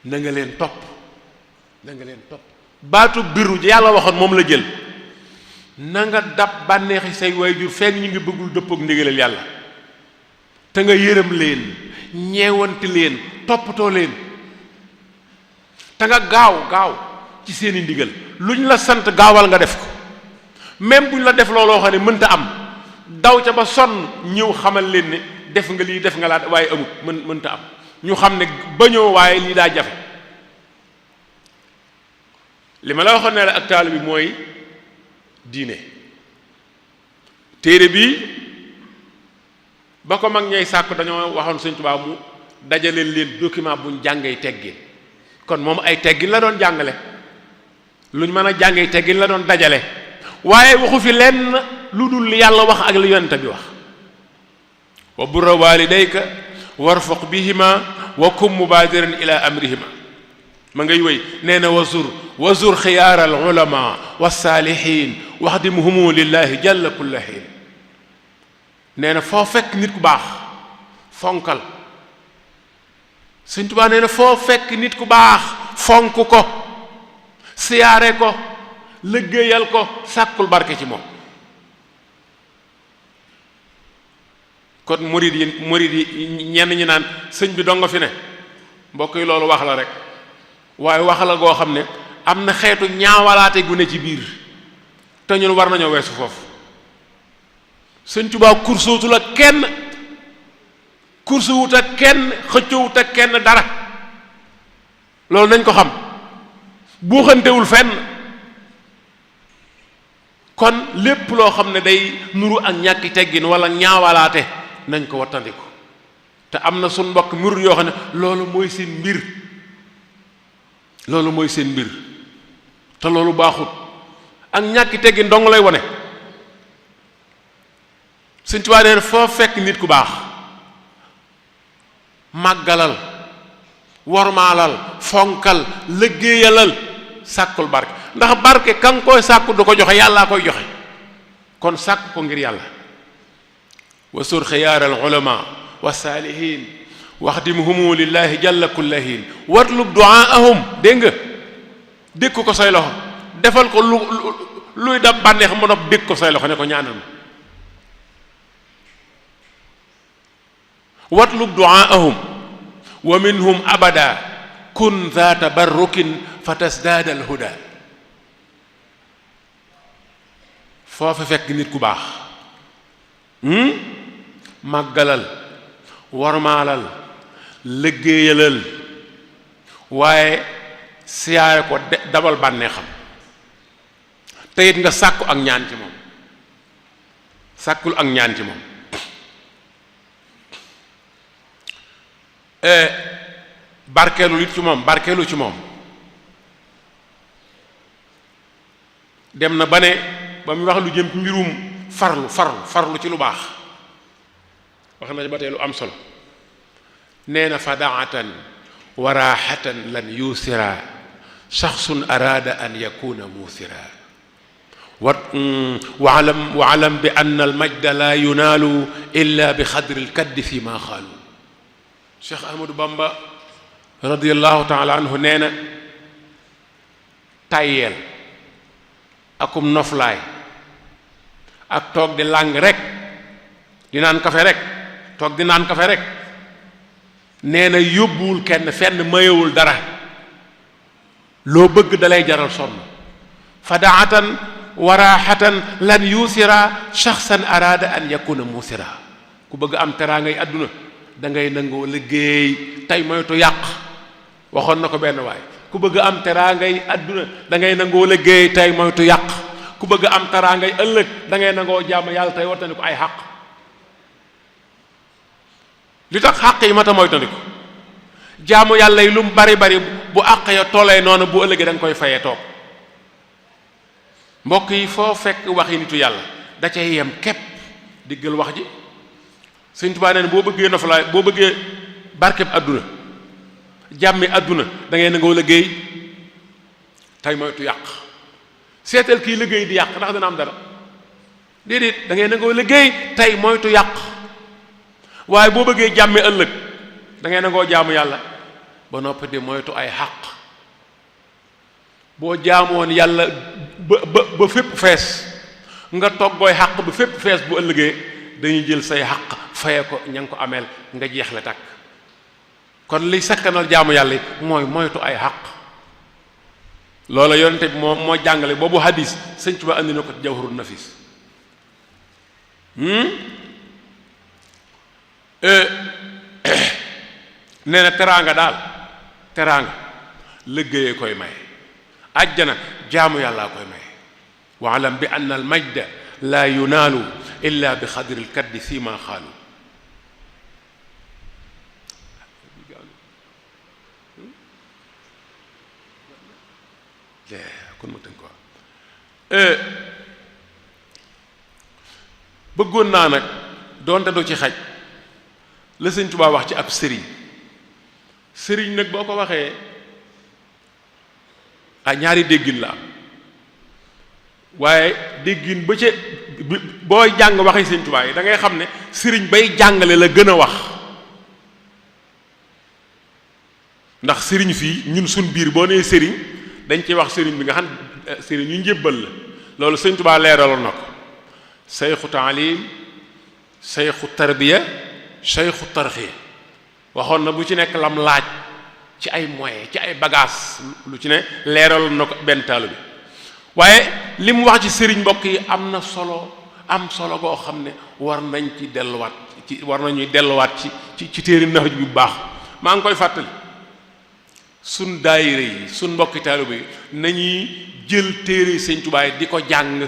na nga leen topp baatu biru yàlla waxoon moom la jël na nga dab bànneexi say wayjur fekk ñu ngi bëggul dëppook ndigalal yàlla te nga yërëm leen ñeewanti leen toppatoo leen te nga gaaw ci seeni ndigal luñ la sant gaawal nga def ko même buñ la def looloo xam ne mënta am daw ca ba sonn ñëw xamal leen ne def nga lii def nga laa waaye amut mënta am ñu xam ne bañoo waaye lii daa jafe li ma la waxoon ne la ak taalibe bi mooy diine téere bi ba ko mag ñay sàkk dañoo waxoon Sëñ Tuubaa mu dajale leen document buñ jàngee teggin kon moom ay teggin la doon jàngale luñ mën a jàngee teggin la doon dajale waaye waxu fi lenn lu dul li yàlla wax ak li yonent bi wax wa burra walidayka warfuq bihima wa kum mubadiran ila amrihima ma ngay wéy nee na wazur xiyaar al ulama wassaalihin waxdimhumu lillahi jalla kulla xiin nee na foo fekk nit ku baax fonkal Sëñ Tuubaa nee na foo fekk nit ku baax fonk ko siyaare ko liggéeyal ko sàkkul barke ci moom kon murid yi ñenn ñi naan sëñ bi donga fi ne mbokk yi loolu wax la rek waaye wax la goo xam ne am na xeetu ñaawalaate gu ne ci biir te ñun war nañoo weesu foofu Sëñ Tuubaa kursootul ak kenn kursuwut ak kenn xëccowut ak kenn dara loolu nañ ko xam buuxantewul fenn kon lépp loo xam ne day nuru ak ñàkki teggin wala ñaawalaate nañ ko wattandiku te am na suñ mbokk murid yoo xam ne loolu mooy seen mbir te loolu baaxut ak ñàkki teggin dong lay wone Sëñ Tuubaa nee na foo fekk nit ku baax màggalal wormaalal fonkal liggéeyalal sàkkul barke ndax barke ka nga koy sàkku du ko joxe yàllaa koy joxe kon sàkk ko ngir yàlla wasur xiyaar al ulama wa saalihin waxdimhumu lillahi jalla kullahin watlub duaahum dégg nga dékk ko say loxo defal ko luy dab bànneex mu nopp dékk ko say loxo ne ko ñaanal ma watlub duaahum wa minhum abada kun za tabarrukin fa tasdaad al huda foofu fekk nit ku baax màggalal warmaalal liggéeyalal waaye siyaare ko dabal bànneexam te it nga sàkku ak ñaan ci moom sàkkul ak ñaan ci moom barkeelu it ci moom barkeelu ci moom dem na ba ne ba mu wax lu jëm ci mbirum farlu ci lu baax wax na ba tey lu am solo nee na fadaatan wa raaxatan lan yusira shaxsun araada an yakuna muusira waalam bi ann almajda la yunaalu illa bi xadri lkaddi fi ma xaalu Cheikh Ahmadou Bamba radiallahu taala anhu nee na tayyeel akum noflaay ak toog di làng rek di naan kafe rek toog di naan kafe rek nee na yóbbuwul kenn fenn mayewul dara loo bëgg dalay jaral sonn fadaatan waraaxatan lan yuusira shaxsan araada an yakuna muusira ku bëgg am teraangay àdduna da ngay nangoo liggéey tey moytu yàq waxoon na ko benn waay ku bëgg am teraangay àdduna da ngay nangoo liggéey tey moytu yàq ku bëgg am teraangay ëllëg da ngay nangoo jaamu yàlla tey wartandi ko ay xaq li tax xaq yi mata moytandi ko jaamu yàlla yi lu mu bari bari bu àq ya tollee noonu bu ëllëgee da nga koy fayee toog mbokk yi foo fekk waxi nitu yàlla da cay yem képp diggal wax ji Sëñ Tuubaa nee boo bëggee noflaay boo bëggee barkeb àdduna jàmmi àdduna da ngay nangoo liggéey tey moytu yàq seetal kii liggéey di yàq ndax dana am dara déedéet da ngay nangoo liggéey tey moytu yàq waaye boo bëggee jàmmi ëllëg da ngay nangoo jaamu yàlla ba noppi di moytu ay xaq boo jaamoon yàlla ba fépp fees nga toggooy xaq ba fépp fees bu ëllëgee dañuy jël say xaq faye ko ña ngi ko ameel nga jeexle takk kon liy sakkanal jaamu yàlla mooy moytu ay xaq loola yonente bi moo jàngale boobu hadis Sëñ Tuubaa andi na ko Jawharun Nafis nee na teraanga daal teraanga liggéeyee koy maye àjjana jaamu yàllaa koy maye waalam bi anna al majda laa yunaalu illa bi xadri l kaddi fi ma xaalu kon ma tënk ko bëggoon naa nag doonte du ci xaj la Sëñ Tuubaa wax ci ab sëriñ nag boo ko waxee ñaari déggin la am waaye déggin ba ca booy jàng waxi Sëñ Tuubaa yi da ngay xam ne sëriñ bay jàngale la gën a wax ndax sëriñ fii ñun suñ biir boo nee sëriñ dañ ci wax sëriñ bi nga xam sëriñ ñu njébbal la loolu Sëñ Tuubaa leeraloon na ko sayxu taalim sayxu tarbiya sayxu tarxiya waxoon na bu ci nekk lam laaj ci ay moyens ci ay bagages lu ci ne leeraloon na ko benn taalu bi waaye li mu wax ci sëriñ mbokk yi am na solo am solo goo xam ne war nañ ci delluwaat war nañuy delluwaat ci téere Nahju bi bu baax maa ngi koy fàttali sun daayira yi sun mbokki taalibe yi nañuy jël téere Sëñ Tuubaa di ko jàng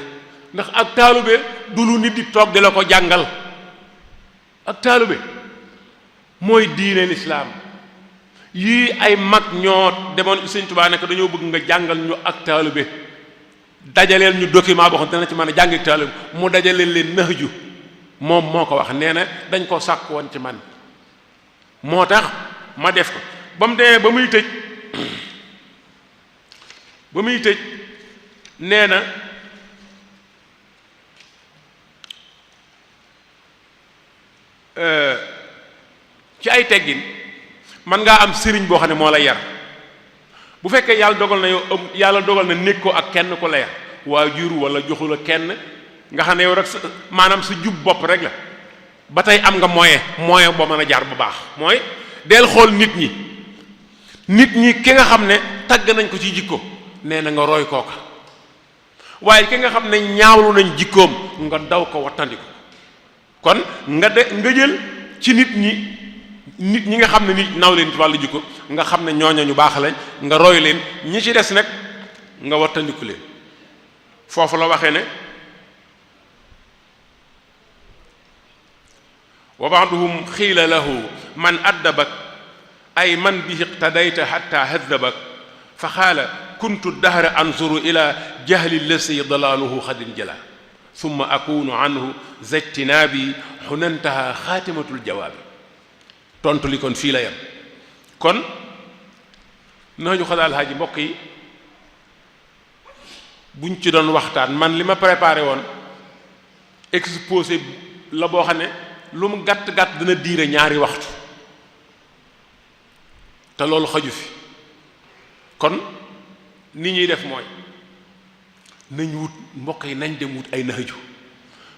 ndax ak taalibe du lu nit di toog di la ko jàngal ak taalibe mooy diine lislaam yii ay mag ñoo demoon Sëñ Tuubaa nekk dañoo bëgg nga jàngal ñu ak taalibe dajaleel ñu document boo xam dana ci mën a jàngi taalibe mu dajaleel leen Nahju moom moo ko wax nee na dañ ko sàkk woon ci man moo tax ma def ko ba mu demee ba muy tëj nee na ci ay teggin man ngaa am sëriñ boo xam ne moo la yar bu fekkee yàlla dogal na yow yàlla dogal na nekk ko ak kenn ku la yar waajur wala joxu la kenn nga xam ne yow rek maanaam sa jub bopp rek la ba tey am nga moyen boo mën a jaar bu baax mooy del xool nit ñi ki nga xam ne tagg nañ ko ci jikko nee na nga roy kooka waaye ki nga xam ne ñaawlu nañ jikkoom nga daw ko wattandi ko kon nga jël ci nit ñi nga xam ne nit naw leen ci wàllu jikko nga xam ne ñooña ñu baax lañ nga roy leen ñi ci des nag nga wattandiku leen foofu la waxee ne wa ba'duhum xiila lahu man addabak ay man bihi iqtadayta hatta haddabak fa xaala kuntu dahra anzuru ila jahli lasi dalaaluhu xadin jala summa akunu anhu zajtinaabi xunantaha xaatimatul jawaabi tontu li kon fii la yem kon Nahju Qadaa'il Haaji mbokk yi buñ ci doon waxtaan man li ma préparé woon exposé la boo xam ne lu mu gàtt-gàtt dina diire ñaari waxtu te loolu xaju fi kon ni ñuy def mooy nañ wut mbokk yi nañ dem wut ay Nahju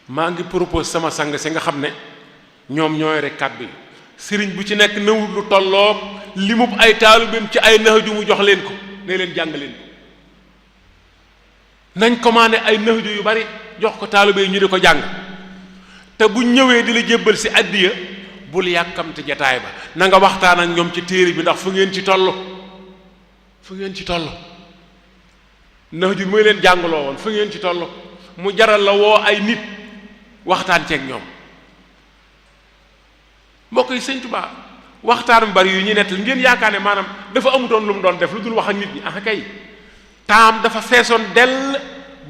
maa ngi propose sama sang si nga xam ne ñoom ñooy rek kàddu yi sëriñ bu ci nekk na wut lu tolloog li mu ay taalibeem ci ay Nahju mu jox leen ko ne leen jàng leen ko nañ commandé ay Nahju yu bari jox ko taalibe yi ñu di ko jàng te buñ ñëwee di la jébbal si addiya bul yàkkamte jataay ba na nga waxtaan ak ñoom ci téere bi ndax fu ngeen ci toll fu ngeen ci toll nax ju mooy leen jàngaloo woon fu ngeen ci toll mu jaral la woo ay nit waxtaan ceeg ñoom mbokk yi sëñ Tuubaa waxtaan bari yu ñu nettal ngeen yaakaar ne maanaam dafa amutoon lu mu doon def lu dul wax ak nit ñi ah kay taam dafa feesoon dell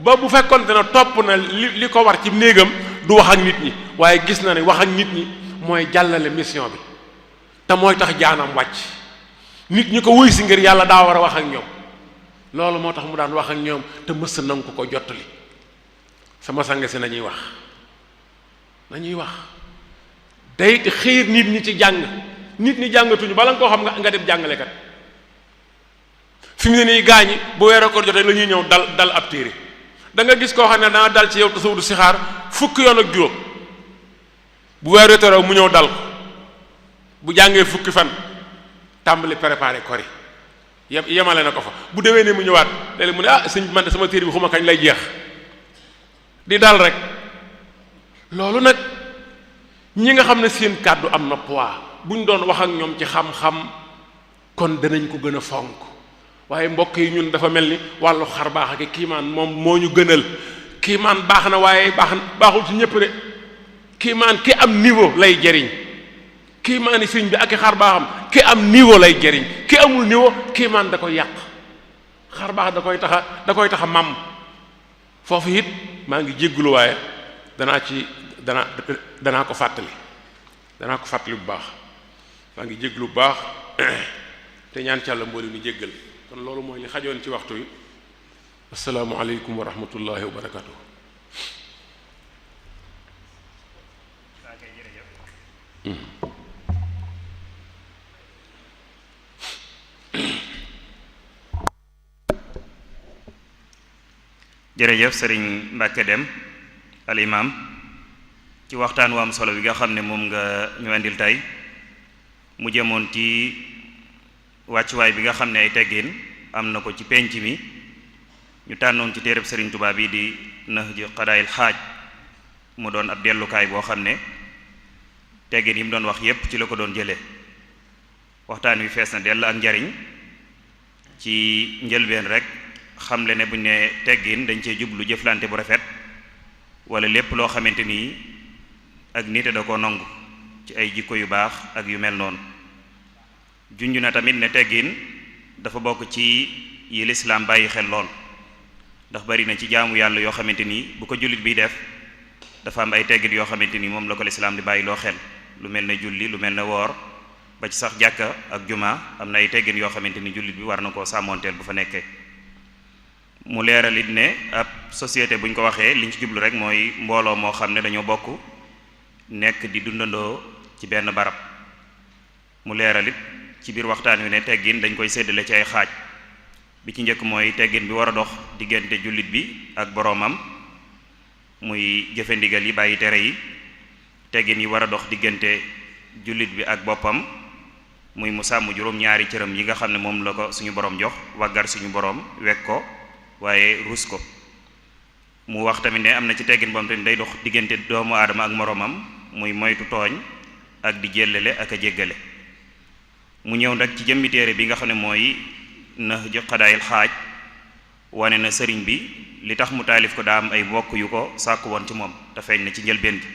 ba bu fekkoon dana topp na li ko war ci néegam du wax ak nit ñi waaye gis na ne wax ak nit ñi mooy jàllale mission bi te mooy tax jaanam wàcc nit ñi ko wuy si ngir yàlla daa war a wax ak ñoom loolu moo tax mu daan wax ak ñoom te mës nangu ko jottali sama sang si nañuy wax day xiir nit ñi ci jàng nit ñi jàngatuñu bala nga koo xam nga dem jàngalekat fi mu ne nii gaañi bu weeroo ko jotee la ñuy ñëw dal ab téere da nga gis koo xam ne dana dal ci yow tasawudu sixaar fukki yoon ak juróom bu weeroo teroo mu ñëw dal ko bu jàngee fukki fan tàmbali préparé kori yemale na ko fa bu déwee ne mu ñëwaat léeg-léeg mu ne ah sëñ man de sama téere bi xuma kañ lay jeex di dal rek loolu nag ñi nga xam ne seen kàddu am na poids buñ doon wax ak ñoom ci xam-xam kon danañ ko gën a fonk waaye mbokk yi ñun dafa mel ni wàllu xar baax ak kiimaan moom moo ñu gënal kiimaan baax na waaye baaxul ci ñëpp de kiimaan ki am niveau lay jariñ kiimaan yi sëñ bi ak i xar baaxam ki am niveau lay jariñ ki amul niveau kiimaan da koy yàq xar baax da koy taxa mam foofu it maa ngi jéggulu waaye danaa ko fàttali bu baax maa ngi jégglu bu baax te ñaan ci Yàlla mboolem ni jéggal kon loolu mooy li xajoon ci waxtu yi assalaamu aleykum wa rahmatullahi wa barakatuh jërëjëf sëriñ Mbàkke Dem al imam ci waxtaan wu am solo bi nga xam ne moom nga ñu andil tey mu jëmoon ci wàccuwaay bi nga xam ne ay teggin am na ko ci penc mi ñu tànnoon ci téereb sëriñ Tuubaa bi di Nahju Qadaa'il Haaj mu doon ab dellukaay boo xam ne teggin yi mu doon wax yépp ci la ko doon jëlee waxtaan wi fees na dell ak njariñ ci njëlbeen rek xamle ne buñ ne teggin dañ cee jublu jëflante bu rafet wala lépp loo xamante ni ak nite da ko nangu ci ay jikko yu baax ak yu mel noonu junj na tamit ne teggin dafa bokk ci yi lislaam bàyyi xel lool ndax bari na ci jaamu yàlla yoo xamante ni bu ko jullit biy def dafa am ay teggin yoo xamante ni moom la ko lislaam di bàyyi loo xel lu mel ne julli lu mel ne woor ba ci sax jàkka ak juma am na ay teggin yoo xamante ni jullit bi war na koo sàmmoonteel bu fa nekkee mu leeral it ne ab société bu ñu ko waxee liñ ci jublu rek mooy mbooloo moo xam ne dañoo bokk nekk di dundandoo ci benn barab mu leeral it ci biir waxtaan wi ne teggin dañ koy séddale ci ay xaaj bi ci njëkk mooy teggin bi war a dox diggante jullit bi ak boroomam muy jëfe ndigal yi bàyyi tere yi teggin yi war a dox diggante jullit bi ak boppam muy mu sàmm juróom-ñaari cëram yi nga xam ne moom la ko suñu borom jox waggar suñu borom wekk ko waaye rus ko mu wax tamit ne am na ci teggin boom tamit day dox diggante doomu aadama ak moroomam muy moytu tooñ ak di jéllale ak a jéggale mu ñëw nag ci jëmmi téere bi nga xam ne mooy Nahju Qadaa'il Haaj wane na sëriñ bi li tax mu taalif ko daa am ay mbokk yu ko sàkku woon ci moom te feeñ na ci njëlbeen gi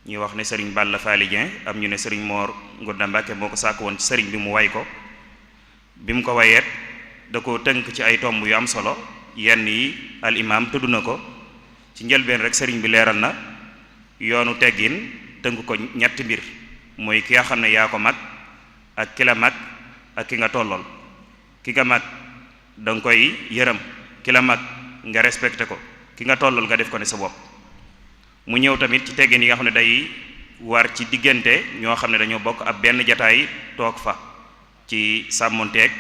ñuy wax ne sëriñ Balla Faali Dieng am ñu ne sëriñ Moor Ngunda Mbàkke moo ko sàkku woon ci sëriñ bi mu way ko bi mu ko wayeet da ko tënk ci ay tomb yu am solo yenn yi al imam tudd na ko ci njëlbeen rek sëriñ bi leeral na yoonu teggin tënk ko ñetti mbir mooy ki nga xam ne yaa ko mag ak ki la mag ak ki nga tollool ki nga mag da nga koy yërëm ki la mag nga respecté ko ki nga tollool nga def ko ne sa bopp mu ñëw tamit ci teggin yi nga xam ne day war ci diggante ñoo xam ne dañoo bokk ab benn jataay toog fa ci sàmmonteeg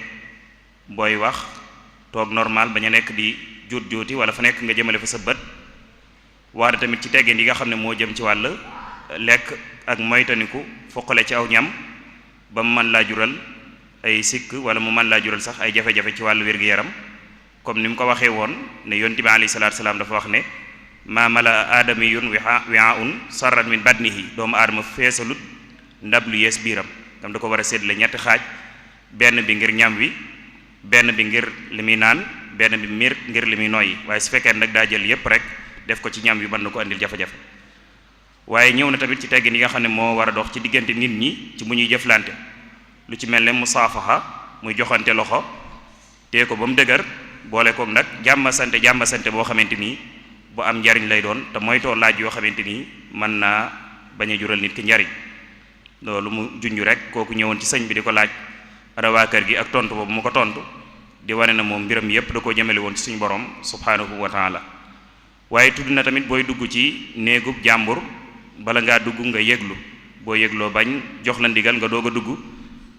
booy wax toog normal bañ a nekk di juut juuti wala fa nekk nga jëmale fa sa bët waare tamit ci teggin yi nga xam ne moo jëm ci wàll lekk ak moytaniku foqale ci aw ñam ba mu mën laa jural ay sikk wala mu mën laa jural sax ay jafe-jafe ci wàllu wér-gu-yaram comme ni mu ko waxee woon ne yonent bi alayhi salaatu salaam dafa wax ne maa mala aadamiyun wi'aa'un sarran min badnihi doomu aadama feesalut ndab lu yees biiram tam da ko war a séddale ñetti xaaj benn bi ngir ñam wi benn bi ngir li muy naan benn bi ngir li muy noyyi waaye su fekkee nag daa jël yépp rek def ko ci ñam yu mën na ko andil jafe-jafe waaye ñëw na tamit ci teggin yi nga xam ne moo war a dox ci diggante nit ñi ci mu ñuy jëflante lu ci mel ne musaafaxa muy joxante loxo tee ko ba mu dëgër boole koog nag jàmm sante boo xamante ni bu am njariñ lay doon te moytoo laaj yoo xamante ni mën naa bañ a jural nit ki njariñ loolu mu junj rek kooku ñëwoon ci sëñ bi di ko laaj ana waa kër gi ak tontu boobu mu ko tontu di wane na moom mbiram yépp da koo jëmale woon ci suñu borom subhanahu wa taala waaye tudd na tamit booy dugg ci néegub jàmbur bala ngaa dugg nga yëglu boo yëgloo bañ jox la ndigal nga doog a dugg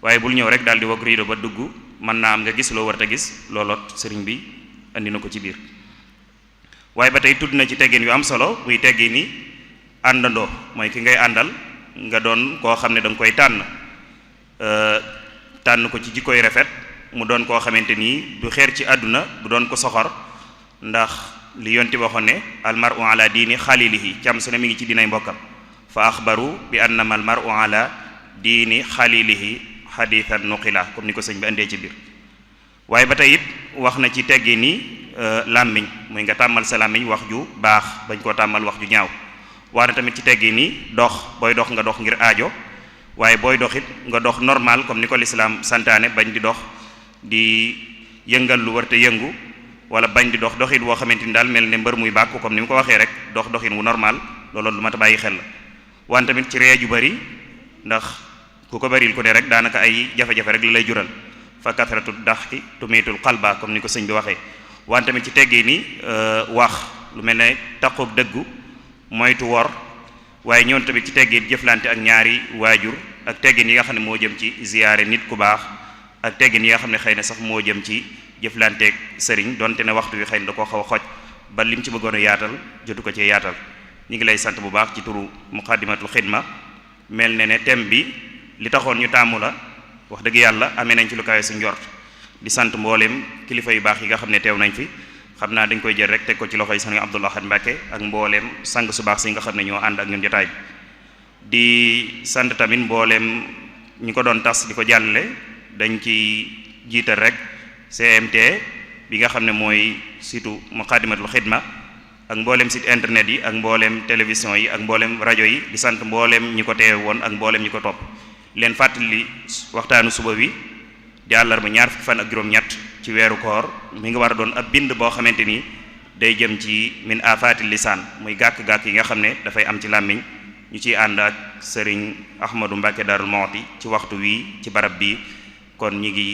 waaye bul ñëw rek daal di wog riido ba dugg mën naa am nga gis loo war a gis looloot sëriñ bi andi na ko ci biir waaye ba tey tudd na ci teggin yu am solo muy teggin ni àndandoo mooy ki ngay àndal nga doon koo xam ne da nga koy tànn ko ci jikkoy rafet mu doon koo xamante nii du xeer ci àdduna du doon ko soxor ndax li yonti waxoon ne almaru ala diini xalilihi cam su ne mi ngi ci dinay mbokkam fa axbaru bi annama almaru ala diini xalilihi xadithan nuqila comme ni ko sëñ bi andee ci biir waaye ba tey it wax na ci teggi ni làmmiñ muy nga tàmmal sa làmmiñ wax ju baax bañ koo tàmmal wax ju ñaaw wax na tamit ci teggi ni dox booy dox nga dox ngir aajo waaye booy dox it nga dox normal comme ni ko lislaam santaane bañ di dox di yëngal lu war te yëngu wala bañ di dox doxin woo xamante ni daal mel ne mbër muy bàkku comme ni mu ko waxee rek doxin wu normal loolu lu mat a bàyyi xel la wan tamit ci ree ju bari ndax ku ko baril ku ne rek daanaka ay jafe-jafe rek la lay jural fa kathratu daxki tumiitul qalba comme ni ko sëñ bi waxee wan tamit ci teggee ni wax lu mel ne taqoog dëggu moytu wor waaye ñoon tamit ci teggin jëflante ak ñaari waajur ak teggin yi nga xam ne moo jëm ci ziyaare nit ku baax ak teggin yi nga xam ne xëy na sax moo jëm ci jëflanteeg sëriñ donte ne waxtu wi xëy na da koo xaw a xoj ba lim ci bëggoon a yaatal jotu ko ci yaatal ñu ngi lay sant bu baax ci turu muqaddimatul xidma mel ne ne thème bi li taxoon ñu taamu la wax dëgg yàlla amee nañ ci lu kawe suñ njort di sant mbooleem kilifa yu baax yi nga xam ne teew nañ fi xam naa dañ koy jël rek teg ko ci loxoy sëriñ Abdul Ahad Mbàkke ak mbooleem sang su baax si nga xam ne ñoo ànd ak ñun jotaay bi di sant tamit mbooleem ñi ko doon tas di ko jàllale dañ ci jiital rek CMT bi nga xam ne mooy surtout muqaddimatul xidma ak mbooleem site internet yi ak mbooleem télévision yi ak mbooleem rajo yi di sant mbooleem ñi ko teewe woon ak mbooleem ñi ko topp leen fàttali waxtaanu suba wi di àllarba ñaar fukki fan ak juróom-ñett ci weeru koor mi ngi war a doon ab bind boo xamante ni day jëm ci min afatil lisaan muy gàkk-gàkk yi nga xam ne dafay am ci làmmiñ ñu ciy ànd ak sëriñ Ahmadou Mbacke Darou Mouhty ci waxtu wii ci barab bii kon ñi ngi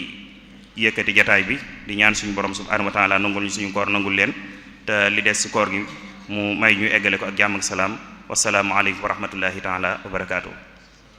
yëkkati jataay bi di ñaan suñu borom subhanahu wa ta'ala nangul ñu suñu koor nangul leen te li des ci koor gi mu may ñu eggale ko ak jàmm ak salaam wasalaamu aleykum wa rahmatullahi taala wa barakaatu